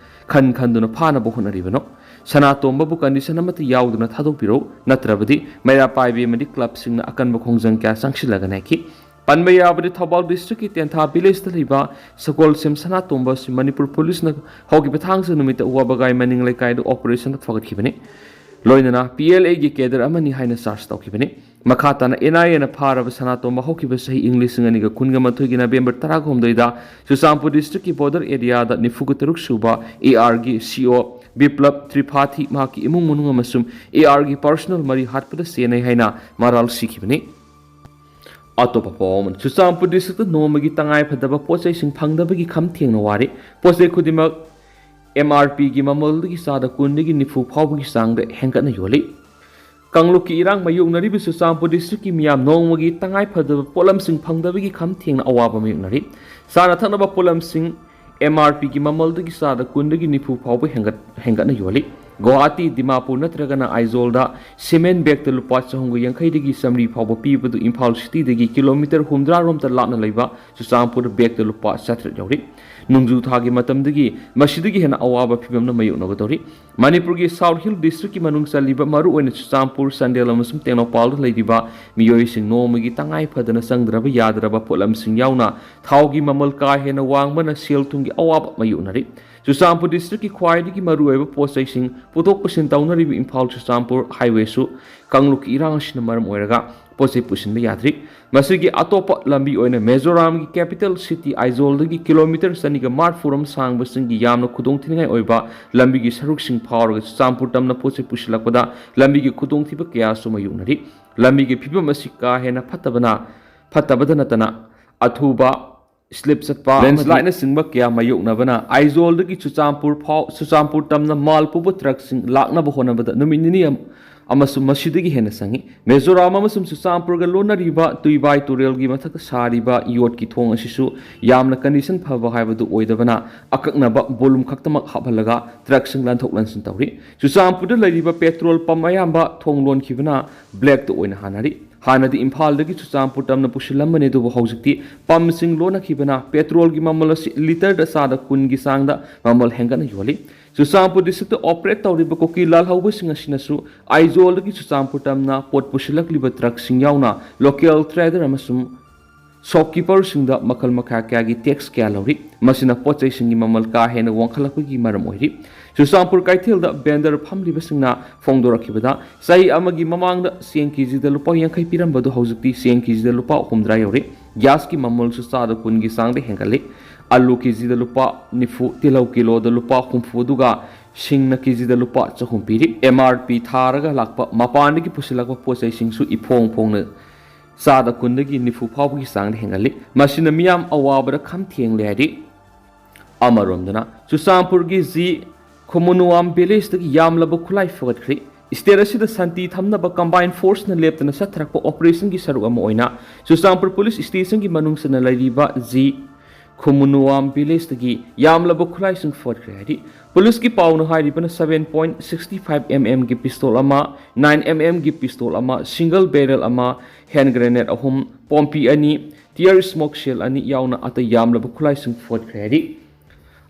ꯈꯟ ꯈꯟꯗꯨꯅ ꯐꯥꯅꯕ ꯍꯣꯠꯅꯔꯤꯕꯅꯣ? ꯁꯅꯥꯇꯣꯝꯕꯕꯨ ꯀꯟꯗꯤꯁꯟ ꯑꯃꯠꯇ ꯌꯥꯎꯗꯅ ꯊꯥꯗꯣꯛꯄꯤꯔꯛꯎ, ꯅꯠꯇ꯭ꯔꯕꯗꯤ ꯃꯩꯔꯥ ꯄꯥꯏꯕꯤ ꯑꯃꯗꯤ ꯀ꯭ꯂꯕꯁꯤꯡꯅ ꯑꯀꯟꯕ ꯈꯣꯡꯖꯪ ꯀꯌꯥ ꯆꯪꯁꯤꯜꯂꯒ ꯅꯦꯛꯈꯤ꯫ ꯄꯟꯕ ꯌꯥꯕꯗꯤ, ꯊꯧꯕꯥꯜ ꯗꯤꯁꯇ꯭ꯔꯤꯛꯀꯤ ꯇꯦꯟꯊꯥ ꯚꯤꯂꯦꯖꯇ ꯂꯩꯕ ꯁꯒꯣꯜꯁꯦꯝ ꯁꯅꯥꯇꯣꯝꯕ ꯑꯁꯤ ꯃꯅꯤꯄꯨꯔ ꯄꯨꯂꯤꯁꯅ ꯍꯧꯈꯤꯕ ꯊꯥꯡꯖ ꯅꯨꯃꯤꯠꯇ ꯋꯥꯕꯒꯥꯏ ꯃꯅꯤꯡ ꯂꯩꯀꯥꯏꯗ ꯑꯣꯄꯔꯦꯁꯟꯗ ꯐꯒꯠꯈꯤꯕꯅꯤ꯫ ꯂꯣꯏꯅꯅ ꯄꯤ ꯑꯦꯜ ꯑꯦꯒꯤ ꯀꯦꯗꯔ ꯑꯃꯅꯤ ꯍꯥꯏꯅ ꯆꯥꯔꯖ ꯇꯧꯈꯤꯕꯅꯤ꯫ ꯃꯈꯥ ꯇꯥꯅ ꯑꯦꯟ ꯑꯥꯏ ꯑꯦꯅ ꯐꯥꯔꯕ ꯁꯅꯥꯇꯣꯝꯕ ꯍꯧꯈꯤꯕ ꯆꯍꯤ ꯏꯪ ꯂꯤꯁꯤꯡ ꯑꯅꯤꯒ ꯀꯨꯟꯒ ꯃꯥꯊꯣꯏꯒꯤ ꯅꯕꯦꯝꯕꯔ ꯇꯔꯥꯍꯨꯝꯗꯣꯏꯗ ꯆꯨꯔꯆꯥꯟꯄꯨꯔ ꯗꯤꯁꯇ꯭ꯔꯤꯛꯀꯤ ꯕꯣꯔꯗꯔ ꯑꯦꯔꯤꯌꯥꯗ ꯅꯤꯐꯨꯒ ꯇꯔꯨꯛ ꯁꯨꯕ ꯑꯦ ꯑꯥꯔꯒꯤ ꯁꯤ ꯑꯣ ꯕꯤꯄ꯭ꯂꯕ ꯇ꯭ꯔꯤꯄꯥꯊꯤ, ꯃꯍꯥꯛꯀꯤ ꯏꯃꯨꯡ ꯃꯅꯨꯡ ꯑꯃꯁꯨꯡ ꯑꯦ ꯑꯥꯔꯒꯤ ꯄꯥꯔꯁꯣꯅꯦꯜ ꯃꯔꯤ ꯍꯥꯠꯄꯗ ꯆꯦꯟꯅꯩ ꯍꯥꯏꯅ ꯃꯔꯥꯜ ꯁꯤꯈꯤꯕꯅꯤ꯫ ꯑꯇꯣꯞꯄ ꯄꯥꯎ ꯑꯃꯅ, ꯆꯨꯔꯆꯥꯟꯄꯨꯔ ꯗꯤꯁꯇ꯭ꯔꯤꯛꯇ ꯅꯣꯡꯃꯒꯤ ꯇꯉꯥꯏ ꯐꯗꯕ ꯄꯣꯠ ꯆꯩꯁꯤꯡ ꯐꯪꯗꯕꯒꯤ ꯈꯝ ꯊꯦꯡꯅ ꯋꯥꯔꯤ꯫ ꯄꯣꯠ ꯆꯩ ꯈꯨꯗꯤꯡꯃꯛ ꯑꯦꯝ ꯑꯥꯔ ꯄꯤꯒꯤ ꯃꯃꯜꯗꯒꯤ ꯆꯥꯗ ꯀꯨꯟꯗꯒꯤ ꯅꯤꯐꯨ ꯐꯥꯎꯕꯒꯤ ꯆꯥꯡꯗ ꯍꯦꯟꯒꯠꯅ ꯌꯣꯜꯂꯤ꯫ ꯀꯥꯡꯂꯨꯞꯀꯤ ꯏꯔꯥꯡ ꯃꯥꯌꯣꯛꯅꯔꯤꯕ ꯆꯨꯔꯆꯥꯟꯄꯨꯔ ꯗꯤꯁꯇ꯭ꯔꯤꯛꯀꯤ ꯃꯤꯌꯥꯝ ꯅꯣꯡꯃꯒꯤ ꯇꯉꯥꯏ ꯐꯗꯕ ꯄꯣꯠꯂꯝꯁꯤꯡ ꯐꯪꯗꯕꯒꯤ ꯈꯝ ꯊꯦꯡꯅ ꯑꯋꯥꯕ ꯃꯥꯌꯣꯛꯅꯔꯤ꯫ ꯆꯥꯅ ꯊꯛꯅꯕ ꯄꯣꯠꯂꯝꯁꯤꯡ ꯑꯦꯝ ꯑꯥꯔ ꯄꯤꯒꯤ ꯃꯃꯜꯗꯒꯤ ꯆꯥꯗ ꯀꯨꯟꯗꯒꯤ ꯅꯤꯐꯨ ꯐꯥꯎꯕ ꯍꯦꯟꯒꯠ-, ꯍꯦꯟꯒꯠꯅ ꯌꯣꯜꯂꯤ꯫ ꯒꯨꯋꯥꯍꯥꯇꯤ, ꯗꯤꯃꯥꯄꯨꯔ ꯅꯠꯇ꯭ꯔꯒꯅ ꯑꯥꯏꯖꯣꯜꯗ ꯁꯤꯃꯦꯟ ꯕꯦꯒꯇ ꯂꯨꯄꯥ ꯆꯍꯨꯝꯒ ꯌꯥꯡꯈꯩꯗꯒꯤ ꯆꯥꯃꯔꯤ ꯐꯥꯎꯕ ꯄꯤꯕꯗꯨ ꯏꯝꯐꯥꯜ ꯁꯤꯇꯤꯗꯒꯤ ꯀꯤꯂꯣꯃꯤꯇꯔ ꯍꯨꯝꯗ꯭ꯔꯥ ꯔꯣꯝꯇ ꯂꯥꯞꯅ ꯂꯩꯕ ꯆꯨꯔꯆꯥꯟꯄꯨꯔꯗ ꯕꯦꯒꯇ ꯂꯨꯄꯥ ꯆꯥꯇ꯭ꯔꯦꯠ ꯌꯧꯔꯤ꯫ ꯅꯣꯡꯖꯨ ꯊꯥꯒꯤ ꯃꯇꯝꯗꯒꯤ ꯃꯁꯤꯗꯒꯤ ꯍꯦꯟꯅ ꯑꯋꯥꯕ ꯐꯤꯚꯝꯅ ꯃꯥꯌꯣꯛꯅꯒꯗꯧꯔꯤ꯫ ꯃꯅꯤꯄꯨꯔꯒꯤ ꯁꯥꯎꯠ ꯍꯤꯜ ꯗꯤꯁꯇ꯭ꯔꯤꯛꯀꯤ ꯃꯅꯨꯡ ꯆꯜꯂꯤꯕ ꯃꯔꯨꯑꯣꯏꯅ ꯆꯨꯔꯆꯥꯟꯄꯨꯔ, ꯆꯥꯟꯗꯦꯜ ꯑꯃꯁꯨꯡ ꯇꯦꯡꯅꯧꯄꯥꯜꯗ ꯂꯩꯔꯤꯕ ꯃꯤꯑꯣꯏꯁꯤꯡ ꯅꯣꯡꯃꯒꯤ ꯇꯉꯥꯏ ꯐꯗꯅ ꯆꯪꯗ꯭ꯔꯕ ꯌꯥꯗ꯭ꯔꯕ ꯄꯣꯠꯂꯝꯁꯤꯡ ꯌꯥꯎꯅ ꯊꯥꯎꯒꯤ ꯃꯃꯜ ꯀꯥ ꯍꯦꯟꯅ ꯋꯥꯡꯕꯅ ꯁꯦꯜ ꯊꯨꯝꯒꯤ ꯑꯋꯥꯕ ꯃꯥꯌꯣꯛꯅꯔꯤ꯫ ꯆꯨꯔꯆꯥꯟꯄꯨꯔ ꯗꯤꯁꯇ꯭ꯔꯤꯛꯀꯤ ꯈ꯭ꯋꯥꯏꯗꯒꯤ ꯃꯔꯨꯑꯣꯏꯕ ꯄꯣꯠ ꯆꯩꯁꯤꯡ ꯄꯨꯊꯣꯛ ꯄꯨꯁꯤꯟ ꯇꯧꯅꯔꯤꯕ ꯏꯝꯐꯥꯜ ꯆꯨꯔꯆꯥꯟꯄꯨꯔ ꯍꯥꯏꯋꯦꯁꯨ ꯀꯥꯡꯂꯨꯞꯀꯤ ꯏꯔꯥꯡ ꯑꯁꯤꯅ ꯃꯔꯝ ꯑꯣꯏꯔꯒ ꯄꯣꯠ ꯆꯩ ꯄꯨꯁꯤꯟꯕ ꯌꯥꯗ꯭ꯔꯤ꯫ ꯃꯁꯤꯒꯤ ꯑꯇꯣꯞꯄ ꯂꯝꯕꯤ ꯑꯣꯏꯅ ꯃꯤꯖꯣꯔꯥꯝꯒꯤ ꯀꯦꯄꯤꯇꯦꯜ ꯁꯤꯇꯤ ꯑꯥꯏꯖꯣꯜꯗꯒꯤ ꯀꯤꯂꯣꯃꯤꯇꯔ ꯆꯅꯤꯒ ꯃꯔꯐꯨ ꯔꯣꯝ ꯁꯥꯡꯕꯁꯤꯡꯒꯤ ꯌꯥꯝꯅ ꯈꯨꯗꯣꯡꯊꯤꯅꯤꯡꯉꯥꯏ ꯑꯣꯏꯕ ꯂꯝꯕꯤꯒꯤ ꯁꯔꯨꯛꯁꯤꯡ ꯐꯥꯎꯔꯒ ꯆꯨꯔꯆꯥꯟꯄꯨꯔ ꯇꯝꯅ ꯄꯣꯠ ꯆꯩ ꯄꯨꯁꯤꯜꯂꯛꯄꯗ ꯂꯝꯕꯤꯒꯤ ꯈꯨꯗꯣꯡꯊꯤꯕ ꯀꯌꯥꯁꯨ ꯃꯥꯌꯣꯛꯅꯔꯤ꯫ ꯂꯝꯕꯤꯒꯤ ꯐꯤꯕꯝ ꯑꯁꯤ ꯀꯥ ꯍꯦꯟꯅ ꯐꯠꯇꯕꯅ, ꯐꯠꯇꯕꯗ ꯅꯠꯇꯅ ꯑꯊꯨꯕ slip ꯆꯠꯄ, ꯂꯦꯟꯁ꯭ꯂꯥꯏꯠꯅꯆꯤꯡꯕ ꯀꯌꯥ ꯃꯥꯌꯣꯛꯅꯕꯅ ꯑꯥꯏꯖꯣꯜꯗꯒꯤ ꯆꯨꯔꯆꯥꯟꯄꯨꯔ ꯐꯥꯎ, ꯆꯨꯔꯆꯥꯟꯄꯨꯔ ꯇꯝꯅ ꯃꯥꯜ ꯄꯨꯕ ꯇ꯭ꯔꯛꯁꯤꯡ ꯂꯥꯛꯅꯕ ꯍꯣꯠꯅꯕꯗ ꯅꯨꯃꯤꯠ ꯅꯤꯅꯤ ꯑꯃ-, ꯑꯃꯁꯨꯡ ꯃꯁꯤꯗꯒꯤ ꯍꯦꯟꯅ ꯆꯪꯏ꯫ ꯃꯤꯖꯣꯔꯥꯝ ꯑꯃꯁꯨꯡ ꯆꯨꯔꯆꯥꯟꯄꯨꯔꯒ ꯂꯣꯟꯅꯔꯤꯕ ꯇꯨꯏꯕꯥꯏ ꯇꯨꯔꯦꯜꯒꯤ ꯃꯊꯛꯇ ꯁꯥꯔꯤꯕ ꯌꯣꯠꯀꯤ ꯊꯣꯡ ꯑꯁꯤꯁꯨ ꯌꯥꯝꯅ ꯀꯟꯗꯤꯁꯟ ꯐꯕ ꯍꯥꯏꯕꯗꯨ ꯑꯣꯏꯗꯕꯅ, ꯑꯀꯛꯅꯕ ꯕꯣꯂꯨꯝ ꯈꯛꯇꯃꯛ ꯍꯥꯞꯍꯜꯂꯒ ꯇ꯭ꯔꯛꯁꯤꯡ ꯂꯟꯊꯣꯛ ꯂꯟꯁꯤꯟ ꯇꯧꯔꯤ꯫ ꯆꯨꯔꯆꯥꯟꯄꯨꯔꯗ ꯂꯩꯔꯤꯕ ꯄꯦꯇ꯭ꯔꯣꯜ ꯄꯝ ꯑꯌꯥꯝꯕ ꯊꯣꯡ ꯂꯣꯟꯈꯤꯕꯅ ꯕ꯭ꯂꯦꯛꯇ ꯑꯣꯏꯅ ꯍꯥꯟꯅꯔꯤ꯫ ꯍꯥꯟꯅꯗꯤ ꯏꯝꯐꯥꯜꯗꯒꯤ ꯆꯨꯔꯆꯥꯟꯄꯨꯔ ꯇꯝꯅ ꯄꯨꯁꯤꯜꯂꯝꯕꯅꯤ, ꯑꯗꯨꯕꯨ ꯍꯧꯖꯤꯛꯇꯤ ꯄꯝꯁꯤꯡ ꯂꯣꯟꯅꯈꯤꯕꯅ ꯄꯦꯇ꯭ꯔꯣꯜꯒꯤ ꯃꯃꯜ ꯑꯁꯤ ꯂꯤꯇꯔꯗ ꯆꯥꯗ ꯀꯨꯟꯒꯤ ꯆꯥꯡꯗ ꯃꯃꯜ ꯍꯦꯟꯒꯠꯅ ꯌꯣꯜꯂꯤ꯫ ꯆꯨꯔꯆꯥꯟꯄꯨꯔ ꯗꯤꯁꯇ꯭ꯔꯤꯛꯇ ꯑꯣꯄꯔꯦꯠ ꯇꯧꯔꯤꯕ ꯀꯨꯀꯤ ꯂꯥꯜꯍꯧꯕꯁꯤꯡ ꯑꯁꯤꯅꯁꯨ ꯑꯥꯏꯖꯣꯜꯗꯒꯤ ꯆꯨꯔꯆꯥꯟꯄꯨꯔ ꯇꯝꯅ ꯄꯣꯠ ꯄꯨꯁꯤꯜꯂꯛꯂꯤꯕ ꯇ꯭ꯔꯛꯁꯤꯡ ꯌꯥꯎꯅ ꯂꯣꯀꯦꯜ ꯇ꯭ꯔꯦꯗꯔ ꯑꯃꯁꯨꯡ ꯁꯣꯞꯀꯤꯄꯔꯁꯤꯡꯗ ꯃꯈꯜ ꯃꯈꯥ ꯀꯌꯥꯒꯤ ꯇꯦꯛꯁ ꯀꯌꯥ ꯂꯧꯔꯤ꯫ ꯃꯁꯤꯅ ꯄꯣꯠ ꯆꯩꯁꯤꯡꯒꯤ ꯃꯃꯜ ꯀꯥ ꯍꯦꯟꯅ ꯋꯥꯡꯈꯠꯂꯛꯄꯒꯤ ꯃꯔꯝ ꯑꯣꯏꯔꯤ꯫ ꯆꯨꯔꯆꯥꯟꯄꯨꯔ ꯀꯩꯊꯦꯜꯗ ꯚꯦꯟꯗꯔ ꯐꯝꯂꯤꯕꯁꯤꯡꯅ ꯐꯣꯡꯗꯣꯔꯛꯈꯤꯕꯗ, ꯆꯍꯤ ꯑꯃꯒꯤ ꯃꯃꯥꯡꯗ ꯆꯦꯡ ꯀꯦꯖꯤꯗ ꯂꯨꯄꯥ ꯌꯥꯡꯈꯩ ꯄꯤꯔꯝꯕꯗꯨ ꯍꯧꯖꯤꯛꯇꯤ ꯆꯦꯡ ꯀꯦꯖꯤꯗ ꯂꯨꯄꯥ ꯍꯨꯝꯗ꯭ꯔꯥ ꯌꯧꯔꯦ꯫ ꯒ꯭ꯌꯥꯁꯀꯤ ꯃꯃꯜꯁꯨ ꯆꯥꯗ ꯀꯨꯟꯒꯤ ꯆꯥꯡꯗ ꯍꯦꯟꯒꯠꯂꯤ꯫ ꯑꯂꯨ ꯀꯦꯖꯤꯗ ꯂꯨꯄꯥ ꯅꯤꯐꯨ, ꯇꯤꯜꯍꯧ ꯀꯤꯂꯣꯗ ꯂꯨꯄꯥ ꯍꯨꯝꯐꯨ, ꯑꯗꯨꯒ ꯁꯤꯡꯅ ꯀꯦꯖꯤꯗ ꯂꯨꯄꯥ ꯆꯍꯨꯝ ꯄꯤꯔꯤ꯫ ꯑꯦꯝ ꯑꯥꯔ ꯄꯤ ꯊꯥꯔꯒ ꯂꯥꯛꯄ ꯃꯄꯥꯟꯗꯒꯤ ꯄꯨꯁꯤꯜꯂꯛꯄ ꯄꯣꯠ ꯆꯩꯁꯤꯡꯁꯨ ꯏꯐꯣꯡ ꯐꯣꯡꯅ ꯆꯥꯗ ꯀꯨꯟꯗꯒꯤ ꯅꯤꯐꯨ ꯐꯥꯎꯕꯒꯤ ꯆꯥꯡꯗ ꯍꯦꯟꯒꯠꯂꯤ꯫ ꯃꯁꯤꯅ ꯃꯤꯌꯥꯝ ꯑꯋꯥꯕꯗ ꯈꯝ ꯊꯦꯡꯂꯦ ꯍꯥꯏꯔꯤ꯫ ꯑꯃꯔꯣꯝꯗꯅ, ꯆꯨꯔꯆꯥꯟꯄꯨꯔꯒꯤ ꯖꯤ ꯈꯨꯃꯨꯅꯨꯋꯥꯝ ꯚꯤꯂꯦꯖꯇꯒꯤ ꯌꯥꯝꯂꯕ ꯈꯨꯠꯂꯥꯏ ꯐꯒꯠꯈ꯭ꯔꯦ꯫ ꯁ꯭ꯇꯦꯠ ꯑꯁꯤꯗ ꯁꯥꯟꯇꯤ ꯊꯝꯅꯕ ꯀꯝꯕꯥꯏꯟ ꯐꯣꯔꯁꯅ ꯂꯦꯞꯇꯅ ꯆꯠꯊꯔꯛꯄ ꯑꯣꯄꯔꯦꯁꯟꯒꯤ ꯁꯔꯨꯛ ꯑꯃ ꯑꯣꯏꯅ ꯆꯨꯔꯆꯥꯟꯄꯨꯔ ꯄꯨꯂꯤꯁ ꯁ꯭ꯇꯦꯁꯟꯒꯤ ꯃꯅꯨꯡ ꯆꯟꯅ ꯂꯩꯔꯤꯕ ꯖꯤ ꯈꯨꯃꯨꯅꯨꯋꯥꯝ ꯚꯤꯂꯦꯖꯇꯒꯤ ꯌꯥꯝꯂꯕ ꯈꯨꯠꯂꯥꯏꯁꯤꯡ ꯐꯒꯠꯈ꯭ꯔꯦ ꯍꯥꯏꯔꯤ꯫ ꯄꯨꯂꯤꯁꯀꯤ ꯄꯥꯎꯅ ꯍꯥꯏꯔꯤꯕꯅ seven point six five mm ꯒꯤ ꯄꯤꯁꯇꯣꯜ ꯑꯃ, nine mm ꯒꯤ ꯄꯤꯁꯇꯣꯜ ꯑꯃ, ꯁꯤꯡꯒꯜ ꯕꯦꯔꯦꯜ ꯑꯃ, ꯍꯦꯟ ꯒ꯭ꯔꯦꯅꯦꯗ ꯑꯍꯨꯝ, ꯄꯣꯝꯄꯤ ꯑꯅꯤ, ꯇꯤꯌꯔ ꯁ꯭ꯃꯣꯛ ꯁꯦꯜ ꯑꯅꯤ ꯌꯥꯎꯅ ꯑꯇꯩ ꯌꯥꯝꯂꯕ ꯈꯨꯠꯂꯥꯏꯁꯤꯡ ꯐꯒꯠꯈ꯭ꯔꯦ ꯍꯥꯏꯔꯤ꯫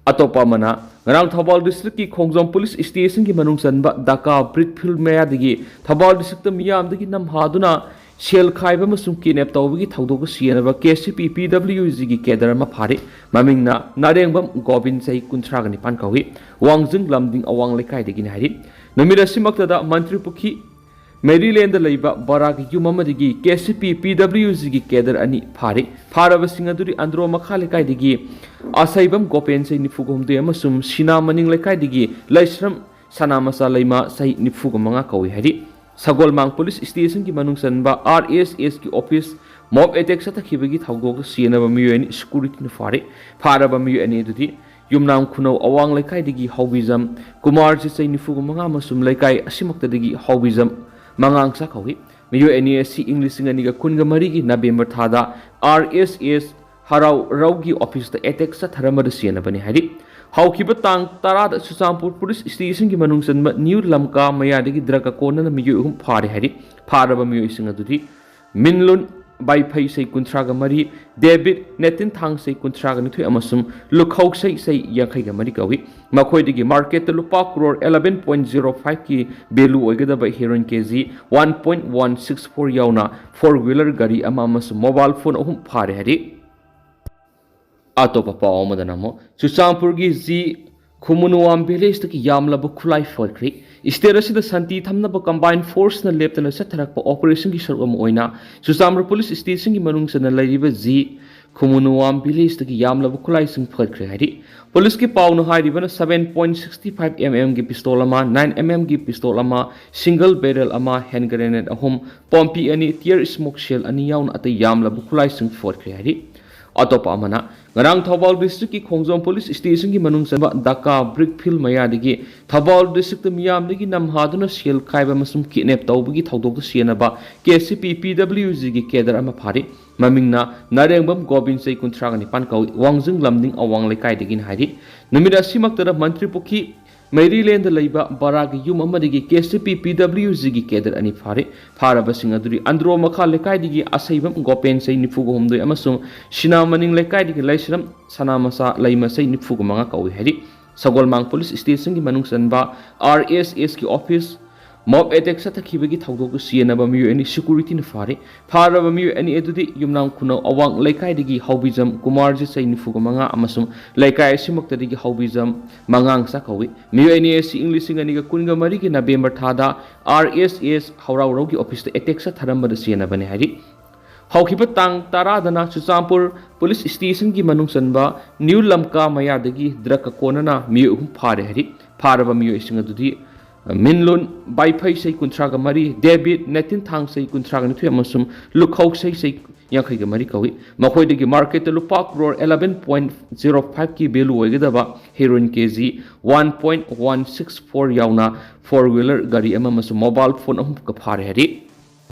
ꯑꯇꯣꯞꯄ ꯑꯃꯅ, ꯉꯔꯥꯡ ꯊꯧꯕꯥꯜ ꯗꯤꯁꯇ꯭ꯔꯤꯛꯀꯤ ꯈꯣꯡꯖꯣꯝ ꯄꯨꯂꯤꯁ ꯁ꯭ꯇꯦꯁꯟꯒꯤ ꯃꯅꯨꯡ ꯆꯟꯕ ꯗꯥꯀꯥ ꯕ꯭ꯔꯤꯠ ꯐꯤꯜꯗ ꯃꯌꯥꯗꯒꯤ ꯊꯧꯕꯥꯜ ꯗꯤꯁꯇ꯭ꯔꯤꯛꯇ ꯃꯤꯌꯥꯝꯗꯒꯤ ꯅꯝꯍꯥꯗꯨꯅ ꯁꯦꯜ ꯈꯥꯏꯕ ꯑꯃꯁꯨꯡ ꯀꯤꯗꯅꯦꯞ ꯇꯧꯕꯒꯤ ꯊꯧꯗꯣꯛꯇ ꯁꯤꯖꯤꯟꯅꯕ ꯀꯦ ꯁꯤ ꯄꯤ ꯄꯤ ꯗꯕ꯭ꯂꯤꯎ ꯖꯤꯒꯤ ꯀꯦꯗꯔ ꯑꯃ ꯐꯥꯔꯤ꯫ ꯃꯃꯤꯡꯅ ꯅꯥꯔꯦꯡꯕꯝ ꯒꯣꯕꯤꯟ, ꯆꯍꯤ ꯀꯨꯟꯊ꯭ꯔꯥꯒ ꯅꯤꯄꯥꯟ ꯀꯧꯏ꯫ ꯋꯥꯡꯖꯤꯡ ꯂꯝꯗꯤꯡ ꯑꯋꯥꯡ ꯂꯩꯀꯥꯏꯗꯒꯤꯅꯤ ꯍꯥꯏꯔꯤ꯫ ꯅꯨꯃꯤꯠ ꯑꯁꯤꯃꯛꯇꯗ ꯃꯟꯇ꯭ꯔꯤ ꯄꯨꯈ꯭ꯔꯤ ꯃꯦꯔꯤꯂꯦꯟꯗ ꯂꯩꯕ ꯕꯔꯥꯒꯤ ꯌꯨꯝ ꯑꯃꯗꯒꯤ ꯀꯦ ꯁꯤ ꯄꯤ ꯄꯤ ꯗꯕ꯭ꯂꯤꯎ ꯖꯤꯒꯤ ꯀꯦꯗꯔ ꯑꯅꯤ ꯐꯥꯔꯤ꯫ ꯐꯥꯔꯕꯁꯤꯡ ꯑꯗꯨꯗꯤ ꯑꯟꯗ꯭ꯔꯣ ꯃꯈꯥ ꯂꯩꯀꯥꯏꯗꯒꯤ ꯑꯁꯩꯕꯝ ꯒꯣꯄꯦꯟ, ꯆꯍꯤ ꯅꯤꯐꯨꯒ ꯍꯨꯝꯗꯣꯏ, ꯑꯃꯁꯨꯡ ꯁꯤꯅꯥ ꯃꯅꯤꯡ ꯂꯩꯀꯥꯏꯗꯒꯤ ꯂꯩꯁ꯭ꯔꯝ ꯁꯅꯥꯃꯆꯥ ꯂꯩꯃ, ꯆꯍꯤ ꯅꯤꯐꯨꯒ ꯃꯉꯥ ꯀꯧꯏ ꯍꯥꯏꯔꯤ꯫ ꯁꯒꯣꯜꯃꯥꯡ ꯄꯨꯂꯤꯁ ꯁ꯭ꯇꯦꯁꯟꯒꯤ ꯃꯅꯨꯡ ꯆꯟꯕ ꯑꯥꯔ ꯑꯦꯁ ꯑꯦꯁꯀꯤ ꯑꯣꯐꯤꯁ ꯃꯣꯕ ꯑꯦꯇꯦꯛ ꯆꯠꯊꯈꯤꯕꯒꯤ ꯊꯧꯗꯣꯛꯇ ꯁꯤꯖꯤꯟꯅꯕ ꯃꯤꯑꯣꯏ ꯑꯅꯤ ꯁꯦꯀ꯭ꯌꯨꯔꯤꯇꯤꯅ ꯐꯥꯔꯦ꯫ ꯐꯥꯔꯕ ꯃꯤꯑꯣꯏ ꯑꯅꯤ ꯑꯗꯨꯗꯤ ꯌꯨꯝꯅꯥꯝ ꯈꯨꯅꯧ ꯑꯋꯥꯡ ꯂꯩꯀꯥꯏꯗꯒꯤ ꯍꯥꯎꯕꯤꯖꯝ ꯀꯨꯃꯥꯔꯖꯤꯠ, ꯆꯍꯤ ꯅꯤꯐꯨꯒ ꯃꯉꯥ, ꯑꯃꯁꯨꯡ ꯂꯩꯀꯥꯏ ꯑꯁꯤꯃꯛꯇꯗꯒꯤ ꯍꯥꯎꯕꯤꯖꯝ ꯃꯉꯥꯡꯆꯥ ꯀꯧꯏ꯫ ꯃꯤꯑꯣꯏ ꯑꯅꯤ ꯑꯁꯤ ꯏꯪ ꯂꯤꯁꯤꯡ ꯑꯅꯤꯒ ꯀꯨꯟꯒ ꯃꯔꯤꯒꯤ ꯅꯕꯦꯝꯕꯔ ꯊꯥꯗ ꯑꯥꯔ ꯑꯦꯁ ꯑꯦꯁ ꯍꯔꯥꯎ ꯔꯧꯒꯤ ꯑꯣꯐꯤꯁꯇ ꯑꯦꯇꯦꯛ ꯆꯠꯊꯔꯝꯕꯗ ꯁꯤꯖꯤꯟꯅꯕꯅꯤ ꯍꯥꯏꯔꯤ꯫ ꯍꯧꯈꯤꯕ ꯇꯥꯡ ꯇꯔꯥꯗ ꯆꯨꯔꯆꯥꯟꯄꯨꯔ ꯄꯨꯂꯤꯁ ꯁ꯭ꯇꯦꯁꯟꯒꯤ ꯃꯅꯨꯡ ꯆꯟꯕ ꯅ꯭ꯌꯨ ꯂꯝꯀꯥ ꯃꯌꯥꯗꯒꯤ ꯗ꯭ꯔꯒ ꯀꯣꯟꯅꯅ ꯃꯤꯑꯣꯏ ꯑꯍꯨꯝ ꯐꯥꯔꯦ ꯍꯥꯏꯔꯤ꯫ ꯐꯥꯔꯕ ꯃꯤꯑꯣꯏꯁꯤꯡ ꯑꯗꯨꯗꯤ ꯃꯤꯟꯂꯨꯟ ꯕꯥꯏꯐꯩ, ꯆꯍꯤ ꯀꯨꯟꯊ꯭ꯔꯥꯒ ꯃꯔꯤ, ꯗꯦꯕꯤꯠ ꯅꯦꯇꯤꯟꯊꯥꯡ, ꯆꯍꯤ ꯀꯨꯟꯊ꯭ꯔꯥꯒ ꯅꯤꯊꯣꯏ, ꯑꯃꯁꯨꯡ ꯂꯨꯈꯧꯁꯩ, ꯆꯍꯤ ꯌꯥꯡꯈꯩꯒ ꯃꯔꯤ ꯀꯧꯏ꯫ ꯃꯈꯣꯏꯗꯒꯤ ꯃꯥꯔꯀꯦꯠꯇ ꯂꯨꯄꯥ crore eleven point zero five ꯀꯤ ꯚꯦꯂꯨ ꯑꯣꯏꯒꯗꯕ heroin K G one point one six four ꯌꯥꯎꯅ ꯐꯣꯔ ꯋꯤꯂꯔ ꯒꯥꯔꯤ ꯑꯃ ꯑꯃꯁꯨꯡ ꯃꯣꯕꯥꯏꯜ ꯐꯣꯟ ꯑꯍꯨꯝ ꯐꯥꯔꯦ ꯍꯥꯏꯔꯤ꯫ ꯑꯇꯣꯞꯄ ꯄꯥꯎ ꯑꯃꯗꯅ ꯑꯃꯨꯛ ꯆꯨꯔꯆꯥꯟꯄꯨꯔꯒꯤ ꯖꯤ ꯈꯨꯃꯨꯅꯨꯋꯥꯝ ꯚꯤꯂꯦꯖꯇꯒꯤ ꯌꯥꯝꯂꯕ ꯈꯨꯠꯂꯥꯏ ꯐꯣꯠꯈ꯭ꯔꯦ꯫ ꯁ꯭ꯇꯦꯠ ꯑꯁꯤꯗ ꯁꯥꯟꯇꯤ ꯊꯝꯅꯕ ꯀꯝꯕꯥꯏꯟ ꯐꯣꯔꯁꯅ ꯂꯦꯞꯇꯅ ꯆꯠꯊꯔꯛꯄ ꯑꯣꯄꯔꯦꯁꯟꯒꯤ ꯁꯔꯨꯛ ꯑꯃ ꯑꯣꯏꯅ ꯆꯨꯔꯆꯥꯟꯄꯨꯔ ꯄꯨꯂꯤꯁ ꯁ꯭ꯇꯦꯁꯟꯒꯤ ꯃꯅꯨꯡ ꯆꯟꯅ ꯂꯩꯔꯤꯕ ꯖꯤ ꯈꯨꯃꯨꯅꯨꯋꯥꯝ ꯚꯤꯂꯦꯖꯇꯒꯤ ꯌꯥꯝꯂꯕ ꯈꯨꯠꯂꯥꯏꯁꯤꯡ ꯐꯣꯠꯈ꯭ꯔꯦ ꯍꯥꯏꯔꯤ꯫ ꯄꯨꯂꯤꯁꯀꯤ ꯄꯥꯎꯅ ꯍꯥꯏꯔꯤꯕꯅ seven point six five M M ꯒꯤ ꯄꯤꯁꯇꯣꯜ ꯑꯃ, nine M M ꯒꯤ ꯄꯤꯁꯇꯣꯜ ꯑꯃ, ꯁꯤꯡꯒꯜ ꯕꯦꯔꯦꯜ ꯑꯃ, ꯍꯦꯟ ꯒ꯭ꯔꯦꯅꯦꯗ ꯑꯍꯨꯝ, ꯄꯣꯝꯄꯤ ꯑꯅꯤ, ꯇꯤꯌꯔ ꯁ꯭ꯃꯣꯛ ꯁꯦꯜ ꯑꯅꯤ ꯌꯥꯎꯅ ꯑꯇꯩ ꯌꯥꯝꯂꯕ ꯈꯨꯠꯂꯥꯏꯁꯤꯡ ꯐꯣꯠꯈ꯭ꯔꯦ ꯍꯥꯏꯔꯤ꯫ ꯑꯇꯣꯞꯄ ꯑꯃꯅ, ꯉꯔꯥꯡ ꯊꯧꯕꯥꯜ ꯗꯤꯁꯇ꯭ꯔꯤꯛꯀꯤ ꯈꯣꯡꯖꯣꯝ ꯄꯨꯂꯤꯁ ꯁ꯭ꯇꯦꯁꯟꯒꯤ ꯃꯅꯨꯡ ꯆꯟꯕ ꯗꯀꯥ ꯕ꯭ꯔꯤꯛ ꯐꯤꯜ ꯃꯌꯥꯗꯒꯤ ꯊꯧꯕꯥꯜ ꯗꯤꯁꯇ꯭ꯔꯤꯛꯇ ꯃꯤꯌꯥꯝꯗꯒꯤ ꯅꯝꯍꯥꯗꯨꯅ ꯁꯦꯜ ꯈꯥꯏꯕ ꯑꯃꯁꯨꯡ ꯀꯤꯗꯅꯦꯞ ꯇꯧꯕꯒꯤ ꯊꯧꯗꯣꯛꯇ ꯁꯤꯖꯤꯟꯅꯕ ꯀꯦ ꯁꯤ ꯄꯤ ꯄꯤ ꯗꯕ꯭ꯂꯤꯎ ꯖꯤꯒꯤ ꯀꯦꯗꯔ ꯑꯃ ꯐꯥꯔꯤ꯫ ꯃꯃꯤꯡꯅ ꯅꯔꯦꯡꯕꯝ ꯒꯣꯕꯤꯟ, ꯆꯍꯤ ꯀꯨꯟꯊ꯭ꯔꯥꯒ ꯅꯤꯄꯥꯟ ꯀꯧꯏ, ꯋꯥꯡꯖꯤꯡ ꯂꯝꯗꯤꯡ ꯑꯋꯥꯡ ꯂꯩꯀꯥꯏꯗꯒꯤꯅꯤ ꯍꯥꯏꯔꯤ꯫ ꯅꯨꯃꯤꯠ ꯑꯁꯤꯃꯛꯇꯗ ꯃꯟꯇ꯭ꯔꯤ ꯄꯨꯈ꯭ꯔꯤ ꯃꯩꯔꯤꯂꯦꯟꯗ ꯂꯩꯕ ꯕꯔꯥꯒꯤ ꯌꯨꯝ ꯑꯃꯗꯒꯤ ꯀꯦ ꯁꯤ ꯄꯤ ꯄꯤ ꯗꯕ꯭ꯂꯤꯎ ꯖꯤꯒꯤ ꯀꯦꯗꯔ ꯑꯅꯤ ꯐꯥꯔꯦ꯫ ꯐꯥꯔꯕꯁꯤꯡ ꯑꯗꯨꯗꯤ ꯑꯟꯗ꯭ꯔꯣ ꯃꯈꯥ ꯂꯩꯀꯥꯏꯗꯒꯤ ꯑꯁꯩꯕꯝ ꯒꯣꯄꯦꯟ, ꯆꯍꯤ ꯅꯤꯐꯨꯒ ꯍꯨꯝꯗꯣꯏ, ꯑꯃꯁꯨꯡ ꯁꯤꯅꯥ ꯃꯅꯤꯡ ꯂꯩꯀꯥꯏꯗꯒꯤ ꯂꯩꯁ꯭ꯔꯝ ꯁꯅꯥꯃꯆꯥ ꯂꯩꯃ, ꯆꯍꯤ ꯅꯤꯐꯨꯒ ꯃꯉꯥ ꯀꯧꯏ ꯍꯥꯏꯔꯤ꯫ ꯁꯒꯣꯜꯃꯥꯡ ꯄꯨꯂꯤꯁ ꯁ꯭ꯇꯦꯁꯟꯒꯤ ꯃꯅꯨꯡ ꯆꯟꯕ ꯑꯥꯔ ꯑꯦꯁ ꯑꯦꯁꯀꯤ ꯑꯣꯐꯤꯁ ꯃꯣꯕ ꯑꯦꯇꯦꯛ ꯆꯠꯊꯈꯤꯕꯒꯤ ꯊꯧꯗꯣꯛꯇ ꯁꯤꯖꯤꯟꯅꯕ ꯃꯤꯑꯣꯏ ꯑꯅꯤ ꯁꯦꯀ꯭ꯌꯨꯔꯤꯇꯤꯅ ꯐꯥꯔꯦ꯫ ꯐꯥꯔꯕ ꯃꯤꯑꯣꯏ ꯑꯅꯤ ꯑꯗꯨꯗꯤ ꯌꯨꯝꯅꯥꯝ ꯈꯨꯅꯧ ꯑꯋꯥꯡ ꯂꯩꯀꯥꯏꯗꯒꯤ ꯍꯥꯎꯕꯤꯖꯝ ꯀꯨꯃꯥꯔꯖꯤꯠ, ꯆꯍꯤ ꯅꯤꯐꯨꯒ ꯃꯉꯥ, ꯑꯃꯁꯨꯡ ꯂꯩꯀꯥꯏ ꯑꯁꯤꯃꯛꯇꯗꯒꯤ ꯍꯥꯎꯕꯤꯖꯝ ꯃꯉꯥꯡꯆꯥ ꯀꯧꯏ꯫ ꯃꯤꯑꯣꯏ ꯑꯅꯤ ꯑꯁꯤ ꯏꯪ ꯂꯤꯁꯤꯡ ꯑꯅꯤꯒ ꯀꯨꯟꯒ ꯃꯔꯤꯒꯤ ꯅꯕꯦꯝꯕꯔ ꯊꯥꯗ ꯑꯥꯔ ꯑꯦꯁ ꯑꯦꯁ ꯍꯧꯔꯥꯎꯔꯧꯒꯤ ꯑꯣꯐꯤꯁꯇ ꯑꯦꯇꯦꯛ ꯆꯠꯊꯔꯝꯕꯗ ꯁꯤꯖꯤꯟꯅꯕꯅꯤ ꯍꯥꯏꯔꯤ꯫ ꯍꯧꯈꯤꯕ ꯇꯥꯡ ꯇꯔꯥꯗꯅ ꯆꯨꯔꯆꯥꯟꯄꯨꯔ ꯄꯨꯂꯤꯁ ꯁ꯭ꯇꯦꯁꯟꯒꯤ ꯃꯅꯨꯡ ꯆꯟꯕ ꯅ꯭ꯌꯨ ꯂꯝꯀꯥ ꯃꯌꯥꯗꯒꯤ ꯗ꯭ꯔꯒ ꯀꯣꯟꯅꯅ ꯃꯤꯑꯣꯏ ꯑꯍꯨꯝ ꯐꯥꯔꯦ ꯍꯥꯏꯔꯤ꯫ ꯐꯥꯔꯕ ꯃꯤꯑꯣꯏꯁꯤꯡ ꯑꯗꯨꯗꯤ ꯃꯤꯟꯂꯨꯟ ꯕꯥꯏꯐꯩ, ꯆꯍꯤ ꯀꯨꯟꯊ꯭ꯔꯥꯒ ꯃꯔꯤ, ꯗꯦꯕꯤꯠ ꯅꯦꯇꯤꯟꯊꯥꯡ, ꯆꯍꯤ ꯀꯨꯟꯊ꯭ꯔꯥꯒ ꯅꯤꯊꯣꯏ, ꯑꯃꯁꯨꯡ ꯂꯨꯈꯧꯁꯩ, ꯆꯍꯤ ꯌꯥꯡꯈꯩꯒ ꯃꯔꯤ ꯀꯧꯏ꯫ ꯃꯈꯣꯏꯗꯒꯤ ꯃꯥꯔꯀꯦꯠꯇ ꯂꯨꯄꯥ crore eleven point zero five ꯀꯤ ꯚꯦꯂꯨ ꯑꯣꯏꯒꯗꯕ heroin K G one point one six four ꯌꯥꯎꯅ ꯐꯣꯔ ꯋꯤꯂꯔ ꯒꯥꯔꯤ ꯑꯃ ꯑꯃꯁꯨꯡ ꯃꯣꯕꯥꯏꯜ ꯐꯣꯟ ꯑꯍꯨꯝꯒ ꯐꯥꯔꯦ ꯍꯥꯏꯔꯤ꯫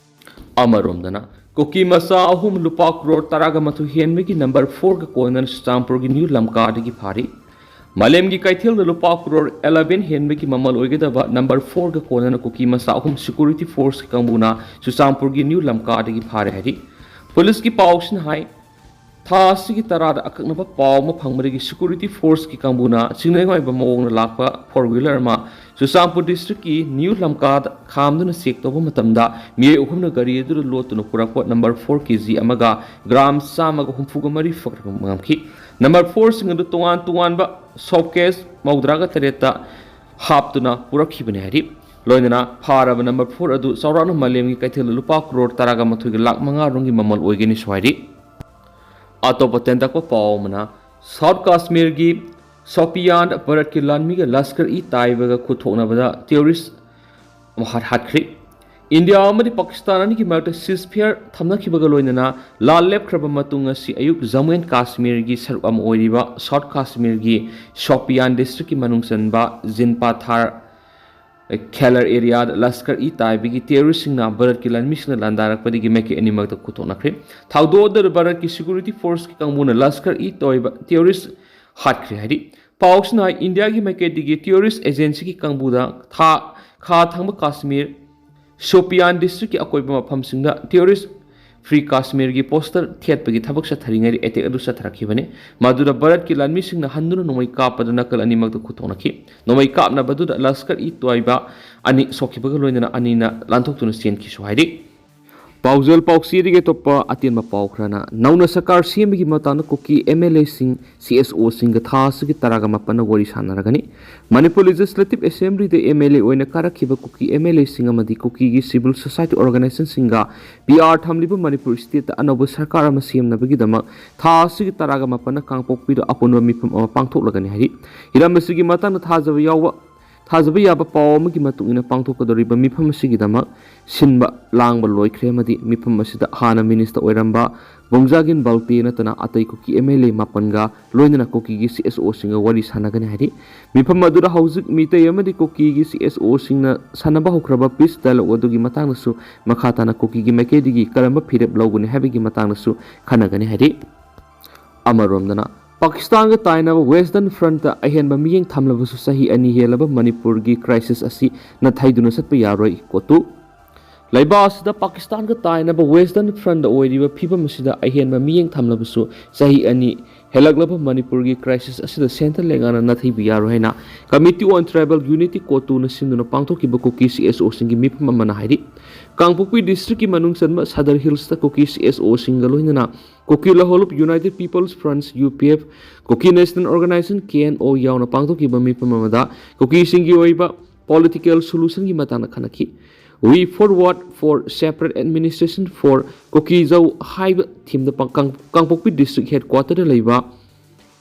ꯑꯃꯔꯣꯝꯗꯅ, ꯀꯨꯀꯤ ꯃꯆꯥ ꯑꯍꯨꯝ ꯂꯨꯄꯥ ꯀ꯭ꯔꯣꯔ ꯇꯔꯥꯒ ꯃꯥꯊꯣꯏ ꯍꯦꯟꯕꯒꯤ ꯅꯝꯕꯔ ꯐꯣꯔꯒ ꯀꯣꯟꯅꯅ ꯆꯨꯔꯆꯥꯟꯄꯨꯔꯒꯤ ꯅ꯭ꯌꯨ ꯂꯝꯀꯥꯗꯒꯤ ꯐꯥꯔꯤ꯫ ꯃꯥꯂꯦꯝꯒꯤ ꯀꯩꯊꯦꯜꯗ ꯂꯨꯄꯥ ꯀ꯭ꯔꯣꯔ eleven ꯍꯦꯟꯕꯒꯤ ꯃꯃꯜ ꯑꯣꯏꯒꯗꯕ ꯅꯝꯕꯔ ꯐꯣꯔꯒ ꯀꯣꯟꯅꯅ ꯀꯨꯀꯤ ꯃꯆꯥ ꯑꯍꯨꯝ ꯁꯦꯀ꯭ꯌꯨꯔꯤꯇꯤ ꯐꯣꯔꯁꯀꯤ ꯀꯥꯡꯕꯨꯅ ꯆꯨꯔꯆꯥꯟꯄꯨꯔꯒꯤ ꯅ꯭ꯌꯨ ꯂꯝꯀꯥꯗꯒꯤ ꯐꯥꯔꯦ ꯍꯥꯏꯔꯤ꯫ ꯄꯨꯂꯤꯁꯀꯤ ꯄꯥꯎꯁꯤꯅ ꯍꯥꯏ, ꯊꯥ ꯑꯁꯤꯒꯤ ꯇꯔꯥꯗ ꯑꯀꯛꯅꯕ ꯄꯥꯎ ꯑꯃ ꯐꯪꯕꯗꯒꯤ ꯁꯦꯀ꯭ꯌꯨꯔꯤꯇꯤ ꯐꯣꯔꯁꯀꯤ ꯀꯥꯡꯕꯨꯅ ꯆꯤꯡꯅꯅꯤꯡꯉꯥꯏ ꯑꯣꯏꯕ ꯃꯑꯣꯡꯗ ꯂꯥꯛꯄ ꯐꯣꯔ ꯋꯤꯂꯔ ꯑꯃ ꯆꯨꯔꯆꯥꯟꯄꯨꯔ ꯗꯤꯁꯇ꯭ꯔꯤꯛꯀꯤ ꯅ꯭ꯌꯨ ꯂꯝꯀꯥꯗ ꯈꯥꯝꯗꯨꯅ ꯆꯦꯛ ꯇꯧꯕ ꯃꯇꯝꯗ ꯃꯤꯑꯣꯏ ꯑꯍꯨꯝꯅ ꯒꯥꯔꯤ ꯑꯗꯨꯗ ꯂꯣꯠꯇꯨꯅ ꯄꯨꯔꯛꯄ ꯅꯝꯕꯔ ꯐꯣꯔ ꯀꯦ ꯖꯤ ꯑꯃꯒ ꯒ꯭ꯔꯥꯝ ꯆꯥꯝꯃꯒ ꯍꯨꯝꯐꯨꯒ ꯃꯔꯤ ꯐꯥꯔꯛꯄ ꯉꯝꯈꯤ꯫ ꯅꯝꯕꯔ ꯐꯣꯔꯁꯤꯡ ꯑꯗꯨ ꯇꯣꯉꯥꯟ ꯇꯣꯉꯥꯟꯕ ꯁꯣꯞ ꯀꯦꯁ ꯃꯧꯗ꯭ꯔꯥꯒ ꯇꯔꯦꯠꯇ ꯍꯥꯞꯇꯨꯅ ꯄꯨꯔꯛꯈꯤꯕꯅꯤ ꯍꯥꯏꯔꯤ꯫ ꯂꯣꯏꯅꯅ ꯐꯥꯔꯕ ꯅꯝꯕꯔ ꯐꯣꯔ ꯑꯗꯨ ꯆꯥꯎꯔꯥꯛꯅ ꯃꯥꯂꯦꯝꯒꯤ ꯀꯩꯊꯦꯜꯗ ꯂꯨꯄꯥ ꯀ꯭ꯔꯣꯔ ꯇꯔꯥꯒ ꯃꯥꯊꯣꯏꯒ ꯂꯥꯛ ꯃꯉꯥ ꯔꯣꯝꯒꯤ ꯃꯃꯜ ꯑꯣꯏꯒꯅꯤꯁꯨ ꯍꯥꯏꯔꯤ꯫ ꯑꯇꯣꯞꯄ ꯇꯦꯟꯇꯛꯄ ꯄꯥꯎ ꯑꯃꯅ, ꯁꯥꯎꯠ ꯀꯥꯁꯃꯤꯔꯒꯤ ꯁꯣꯄꯤꯌꯥꯟ ꯚꯥꯔꯠꯀꯤ ꯂꯥꯟꯃꯤꯒ ꯂꯁꯀꯔ ꯏ ꯇꯥꯏꯕꯒ ꯈꯨꯠꯊꯣꯛꯅꯕꯗ ꯇꯦꯔꯣꯔꯤꯁ ꯑꯃ ꯍꯥꯠ-, ꯍꯥꯠꯈ꯭ꯔꯤ꯫ ꯏꯟꯗꯤꯌꯥ ꯑꯃꯗꯤ ꯄꯥꯀꯤꯁꯇꯥꯟ ꯑꯅꯤꯒꯤ ꯃꯔꯛꯇ ceasefire ꯊꯝꯅꯈꯤꯕꯒ ꯂꯣꯏꯅꯅ ꯂꯥꯟ ꯂꯦꯞꯈ꯭ꯔꯕ ꯃꯇꯨꯡ ꯉꯁꯤ ꯑꯌꯨꯛ ꯖꯝꯃꯨ ꯑꯦꯟ ꯀꯥꯁꯃꯤꯔꯒꯤ ꯁꯔꯨꯛ ꯑꯃ ꯑꯣꯏꯔꯤꯕ ꯁꯥꯎꯠ ꯀꯥꯁꯃꯤꯔꯒꯤ ꯁꯣꯄꯤꯌꯥꯟ ꯗꯤꯁꯇ꯭ꯔꯤꯛꯀꯤ ꯃꯅꯨꯡ ꯆꯟꯕ ꯖꯤꯟꯄꯥꯊꯥꯔ ꯈꯦꯂꯔ ꯑꯦꯔꯤꯌꯥꯗ ꯂꯁꯀꯔ ꯏ ꯇꯥꯏꯕꯒꯤ ꯇꯦꯔꯣꯔꯤꯁꯁꯤꯡꯅ ꯚꯥꯔꯠꯀꯤ ꯂꯥꯟꯃꯤꯁꯤꯡꯅ ꯂꯥꯟꯗꯥꯔꯛꯄꯗꯒꯤ ꯃꯥꯏꯀꯩ ꯑꯅꯤꯃꯛꯇ ꯈꯨꯠꯊꯣꯛꯅꯈ꯭ꯔꯦ꯫ ꯊꯧꯗꯣꯛ ꯑꯗꯨꯗ ꯚꯥꯔꯠꯀꯤ ꯁꯦꯀ꯭ꯌꯨꯔꯤꯇꯤ ꯐꯣꯔꯁꯀꯤ ꯀꯥꯡꯕꯨꯅ ꯂꯁꯀꯔ ꯏ ꯇꯣꯏꯕ ꯇꯦꯔꯣꯔꯤꯁ ꯍꯥꯠꯈ꯭ꯔꯦ ꯍꯥꯏꯔꯤ꯫ ꯄꯥꯎꯁꯤꯅ ꯏꯟꯗꯤꯌꯥꯒꯤ ꯃꯥꯏꯀꯩꯗꯒꯤ ꯇꯦꯔꯣꯔꯤꯁ ꯑꯦꯖꯦꯟꯁꯤꯒꯤ ꯀꯥꯡꯕꯨꯗ ꯊꯥ-, ꯈꯥ ꯊꯪꯕ ꯀꯥꯁꯃꯤꯔ, ꯁꯣꯄꯤꯌꯥꯟ ꯗꯤꯁꯇ꯭ꯔꯤꯛꯀꯤ ꯑꯀꯣꯏꯕ ꯃꯐꯝꯁꯤꯡꯗ ꯇꯦꯔꯣꯔꯤꯁ ꯐ꯭ꯔꯤ ꯀꯥꯁꯃꯤꯔꯒꯤ ꯄꯣꯁꯇꯔ ꯊꯦꯠꯄꯒꯤ ꯊꯕꯛ ꯆꯠꯊꯔꯤꯉꯩꯗ ꯑꯦꯇꯦꯛ ꯑꯗꯨ ꯆꯠꯊꯔꯛꯈꯤꯕꯅꯤ꯫ ꯃꯗꯨꯗ ꯚꯥꯔꯠꯀꯤ ꯂꯥꯟꯃꯤꯁꯤꯡꯅ ꯍꯟꯗꯨꯅ ꯅꯣꯡꯃꯩ ꯀꯥꯞꯄꯗ ꯅꯥꯀꯜ ꯑꯅꯤꯃꯛꯇ ꯈꯨꯠꯊꯣꯛꯅꯈꯤ꯫ ꯅꯣꯡꯃꯩ ꯀꯥꯞꯅꯕꯗꯨꯗ ꯂꯁꯀꯔ ꯏ ꯇꯣꯏꯕ ꯑꯅꯤ ꯁꯣꯛꯈꯤꯕꯒ ꯂꯣꯏꯅꯅ ꯑꯅꯤꯅ ꯂꯥꯟꯊꯣꯛꯇꯨꯅ ꯆꯦꯟꯈꯤꯁꯨ ꯍꯥꯏꯔꯤ꯫ ꯄꯥꯎꯖꯦꯜ ꯄꯥꯎꯆꯦꯗꯒꯤ ꯑꯇꯣꯞꯄ ꯑꯇꯦꯟꯕ ꯄꯥꯎ ꯈꯔꯅ, ꯅꯧꯅ ꯁꯔꯀꯥꯔ ꯁꯦꯝꯕꯒꯤ ꯃꯇꯥꯡꯗ ꯀꯨꯀꯤ ꯑꯦꯝ ꯑꯦꯜ ꯑꯦꯁꯤꯡ, ꯁꯤ ꯑꯦꯁ ꯑꯣꯁꯤꯡꯒ ꯊꯥ ꯑꯁꯤꯒꯤ ꯇꯔꯥꯒ ꯃꯥꯄꯟꯗ ꯋꯥꯔꯤ ꯁꯥꯟꯅꯔꯒꯅꯤ꯫ ꯃꯅꯤꯄꯨꯔ ꯂꯦꯖꯤꯁꯂꯦꯇꯤꯚ ꯑꯦꯁꯦꯝꯕ꯭ꯂꯤꯗ ꯑꯦꯝ ꯑꯦꯜ ꯑꯦ ꯑꯣꯏꯅ ꯀꯥꯔꯛꯈꯤꯕ ꯀꯨꯀꯤ ꯑꯦꯝ ꯑꯦꯜ ꯑꯦꯁꯤꯡ ꯑꯃꯗꯤ ꯀꯨꯀꯤꯒꯤ ꯁꯤꯚꯤꯜ ꯁꯣꯁꯥꯏꯇꯤ ꯑꯣꯔꯒꯅꯥꯏꯖꯦꯁꯟꯁꯤꯡꯒ ꯄꯤ ꯑꯥꯔ ꯊꯝꯂꯤꯕ ꯃꯅꯤꯄꯨꯔ ꯁ꯭ꯇꯦꯠꯇ ꯑꯅꯧꯕ ꯁꯔꯀꯥꯔ ꯑꯃ ꯁꯦꯝꯅꯕꯒꯤꯗꯃꯛ ꯊꯥ ꯑꯁꯤꯒꯤ ꯇꯔꯥꯒ ꯃꯥꯄꯟꯗ ꯀꯥꯡꯄꯣꯛꯄꯤꯗ ꯑꯄꯨꯟꯕ ꯃꯤꯐꯝ ꯑꯃ ꯄꯥꯡꯊꯣꯛꯂꯒꯅꯤ ꯍꯥꯏꯔꯤ꯫ ꯍꯤꯔꯝ ꯑꯁꯤꯒꯤ ꯃꯇꯥꯡꯗ ꯊꯥꯖꯕ ꯌꯥꯎꯕ ꯊꯥꯖꯕ ꯌꯥꯕ ꯄꯥꯎ ꯑꯃꯒꯤ ꯃꯇꯨꯡ ꯏꯟꯅ, ꯄꯥꯡꯊꯣꯛꯀꯗꯧꯔꯤꯕ ꯃꯤꯐꯝ ꯑꯁꯤꯒꯤꯗꯃꯛ ꯁꯤꯟꯕ ꯂꯥꯡꯕ ꯂꯣꯏꯈ꯭ꯔꯦ ꯑꯃꯗꯤ ꯃꯤꯐꯝ ꯑꯁꯤꯗ ꯍꯥꯟꯅ ꯃꯤꯅꯤꯁꯇꯔ ꯑꯣꯏꯔꯝꯕ ꯕꯣꯡꯖꯥꯒꯤꯟ ꯕꯥꯜꯇꯦ ꯅꯠꯇꯅ ꯑꯇꯩ ꯀꯨꯀꯤ ꯑꯦꯝ ꯑꯦꯜ ꯑꯦ ꯃꯥꯄꯟꯒ ꯂꯣꯏꯅꯅ ꯀꯨꯀꯤꯒꯤ ꯁꯤ ꯑꯦꯁ ꯑꯣꯁꯤꯡꯒ ꯋꯥꯔꯤ ꯁꯥꯟꯅꯒꯅꯤ ꯍꯥꯏꯔꯤ꯫ ꯃꯤꯐꯝ ꯑꯗꯨꯗ ꯍꯧꯖꯤꯛ ꯃꯤꯇꯩ ꯑꯃꯗꯤ ꯀꯨꯀꯤꯒꯤ ꯁꯤ ꯑꯦꯁ ꯑꯣꯁꯤꯡꯅ ꯁꯥꯟꯅꯕ ꯍꯧꯈ꯭ꯔꯕ ꯄꯤꯁ ꯗꯥꯏꯂꯣꯒ ꯑꯗꯨꯒꯤ ꯃꯇꯥꯡꯗꯁꯨ ꯃꯈꯥ ꯇꯥꯅ ꯀꯨꯀꯤꯒꯤ ꯃꯥꯏꯀꯩꯗꯒꯤ ꯀꯔꯝꯕ ꯐꯤꯔꯦꯞ ꯂꯧꯒꯅꯤ ꯍꯥꯏꯕꯒꯤ ꯃꯇꯥꯡꯗꯁꯨ ꯈꯟꯅꯒꯅꯤ ꯍꯥꯏꯔꯤ꯫ ꯑꯃꯔꯣꯝꯗꯅ, ꯄꯥꯀꯤꯁꯇꯥꯟꯒ ꯇꯥꯏꯅꯕ ꯋꯦꯁꯇꯔꯟ ꯐ꯭ꯔꯟꯠꯇ ꯑꯍꯦꯟꯕ ꯃꯤꯠꯌꯦꯡ ꯊꯝꯂꯕꯁꯨ, ꯆꯍꯤ ꯑꯅꯤ ꯍꯦꯜꯂꯕ ꯃꯅꯤꯄꯨꯔꯒꯤ ꯀ꯭ꯔꯥꯏꯁꯤꯁ ꯑꯁꯤ ꯅꯥꯊꯩꯗꯨꯅ ꯆꯠꯄ ꯌꯥꯔꯣꯏ꯫ ꯀꯣꯇꯨ꯫ ꯂꯩꯕꯥꯛ ꯑꯁꯤꯗ ꯄꯥꯀꯤꯁꯇꯥꯟꯒ ꯇꯥꯏꯅꯕ ꯋꯦꯁꯇꯔꯟ ꯐ꯭ꯔꯟꯠ ꯑꯣꯏꯔꯤꯕ ꯐꯤꯕꯝ ꯑꯁꯤꯗ ꯑꯍꯦꯟꯕ ꯃꯤꯠꯌꯦꯡ ꯊꯝꯂꯕꯁꯨ, ꯆꯍꯤ ꯑꯅꯤ ꯍꯦꯜꯂꯛꯂꯕ ꯃꯅꯤꯄꯨꯔꯒꯤ ꯀ꯭ꯔꯥꯏꯁꯤꯁ ꯑꯁꯤꯗ ꯁꯦꯟꯇꯔ ꯂꯩꯉꯥꯛꯅ ꯅꯥꯊꯩꯕ ꯌꯥꯔꯣꯏ ꯍꯥꯏꯅ Committee on Tribal Unity, ꯀꯣꯇꯨꯅ ꯁꯤꯟꯗꯨꯅ ꯄꯥꯡꯊꯣꯛꯈꯤꯕ ꯀꯨꯀꯤ ꯁꯤ ꯑꯦꯁ ꯑꯣꯁꯤꯡꯒꯤ ꯃꯤꯐꯝ ꯑꯃꯅ ꯍꯥꯏꯔꯤ꯫ ꯀꯥꯡꯄꯣꯛꯄꯤ ꯗꯤꯁꯇ꯭ꯔꯤꯛꯀꯤ ꯃꯅꯨꯡ ꯆꯟꯕ ꯁꯗꯔ ꯍꯤꯜꯁꯇ ꯀꯨꯀꯤ ꯁꯤ ꯑꯦꯁ ꯑꯣꯁꯤꯡꯒ ꯂꯣꯏꯅꯅ ꯀꯨꯀꯤ ꯂꯍꯣꯂꯨꯞ United People's Front, U P F, ꯀꯨꯀꯤ national organisation, K N O, ꯌꯥꯎꯅ ꯄꯥꯡꯊꯣꯛꯈꯤꯕ ꯃꯤꯐꯝ ꯑꯃꯗ ꯀꯨꯀꯤꯁꯤꯡꯒꯤ ꯑꯣꯏꯕ ꯄꯣꯂꯤꯇꯤꯀꯦꯜ ꯁꯣꯂꯨꯁꯟꯒꯤ ꯃꯇꯥꯡꯗ ꯈꯟꯅꯈꯤ꯫ We forward for separate administration for ꯀꯨꯀꯤꯖꯧ ꯍꯥꯏꯕ ꯊꯤꯝꯗ ꯄꯥꯡ-, ꯀꯥꯡ-, ꯀꯥꯡꯄꯣꯛꯄꯤ ꯗꯤꯁꯇ꯭ꯔꯤꯛ ꯍꯦꯗꯀ꯭ꯋꯥꯇꯔꯗ ꯂꯩꯕ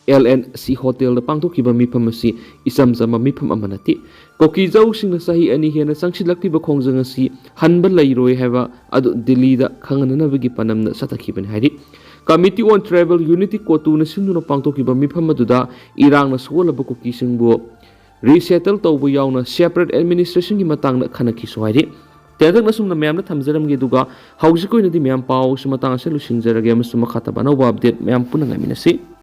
ꯑꯦꯜ ꯑꯦꯟ ꯁꯤ ꯍꯣꯇꯦꯜꯗ ꯄꯥꯡꯊꯣꯛꯈꯤꯕ ꯃꯤꯐꯝ ꯑꯁꯤ ꯏꯆꯝ ꯆꯝꯕ ꯃꯤꯐꯝ ꯑꯃ ꯅꯠꯇꯦ꯫ ꯀꯨꯀꯤꯖꯧꯁꯤꯡꯅ ꯆꯍꯤ ꯑꯅꯤ ꯍꯦꯟꯅ ꯆꯪꯁꯤꯜꯂꯛꯂꯤꯕ ꯈꯣꯡꯖꯪ ꯑꯁꯤ ꯍꯟꯕ ꯂꯩꯔꯣꯏ ꯍꯥꯏꯕ ꯑꯗꯨ ꯗꯤꯜꯂꯤꯗ ꯈꯪꯍꯟꯅꯅꯕꯒꯤ ꯄꯥꯟꯗꯝꯗ ꯆꯠꯊꯈꯤꯕꯅꯤ ꯍꯥꯏꯔꯤ꯫ Committee on Tribal Unity, ꯀꯣꯇꯨꯅ ꯁꯤꯟꯗꯨꯅ ꯄꯥꯡꯊꯣꯛꯈꯤꯕ ꯃꯤꯐꯝ ꯑꯗꯨꯗ ꯏꯔꯥꯡꯅ ꯁꯣꯛꯍꯜꯂꯕ ꯀꯨꯀꯤꯁꯤꯡꯕꯨ ꯔꯤꯁꯦꯇꯜ ꯇꯧꯕ ꯌꯥꯎꯅ ꯁꯦꯄꯔꯦꯠ ꯑꯦꯗꯃꯤꯅꯤꯁꯇ꯭ꯔꯦꯁꯟꯒꯤ ꯃꯇꯥꯡꯗ ꯈꯟꯅꯈꯤꯁꯨ ꯍꯥꯏꯔꯤ꯫ ꯇꯦꯟꯇꯛꯅ ꯁꯨꯝꯅ ꯃꯌꯥꯝꯗ ꯊꯝꯖꯔꯝꯒꯦ, ꯑꯗꯨꯒ ꯍꯧꯖꯤꯛꯀꯤ ꯑꯣꯏꯅꯗꯤ ꯃꯌꯥꯝ ꯄꯥꯎ ꯑꯁꯤ ꯃꯇꯥꯡ ꯑꯁꯤꯗ ꯂꯣꯏꯁꯤꯟꯖꯔꯒꯦ ꯑꯃꯁꯨꯡ ꯃꯈꯥ ꯇꯥꯕ ꯑꯅꯧꯕ ꯑꯞꯗꯦꯠ ꯃꯌꯥꯝ ꯄꯨꯟꯅ ꯉꯥꯏꯃꯤꯟꯅꯁꯤ꯫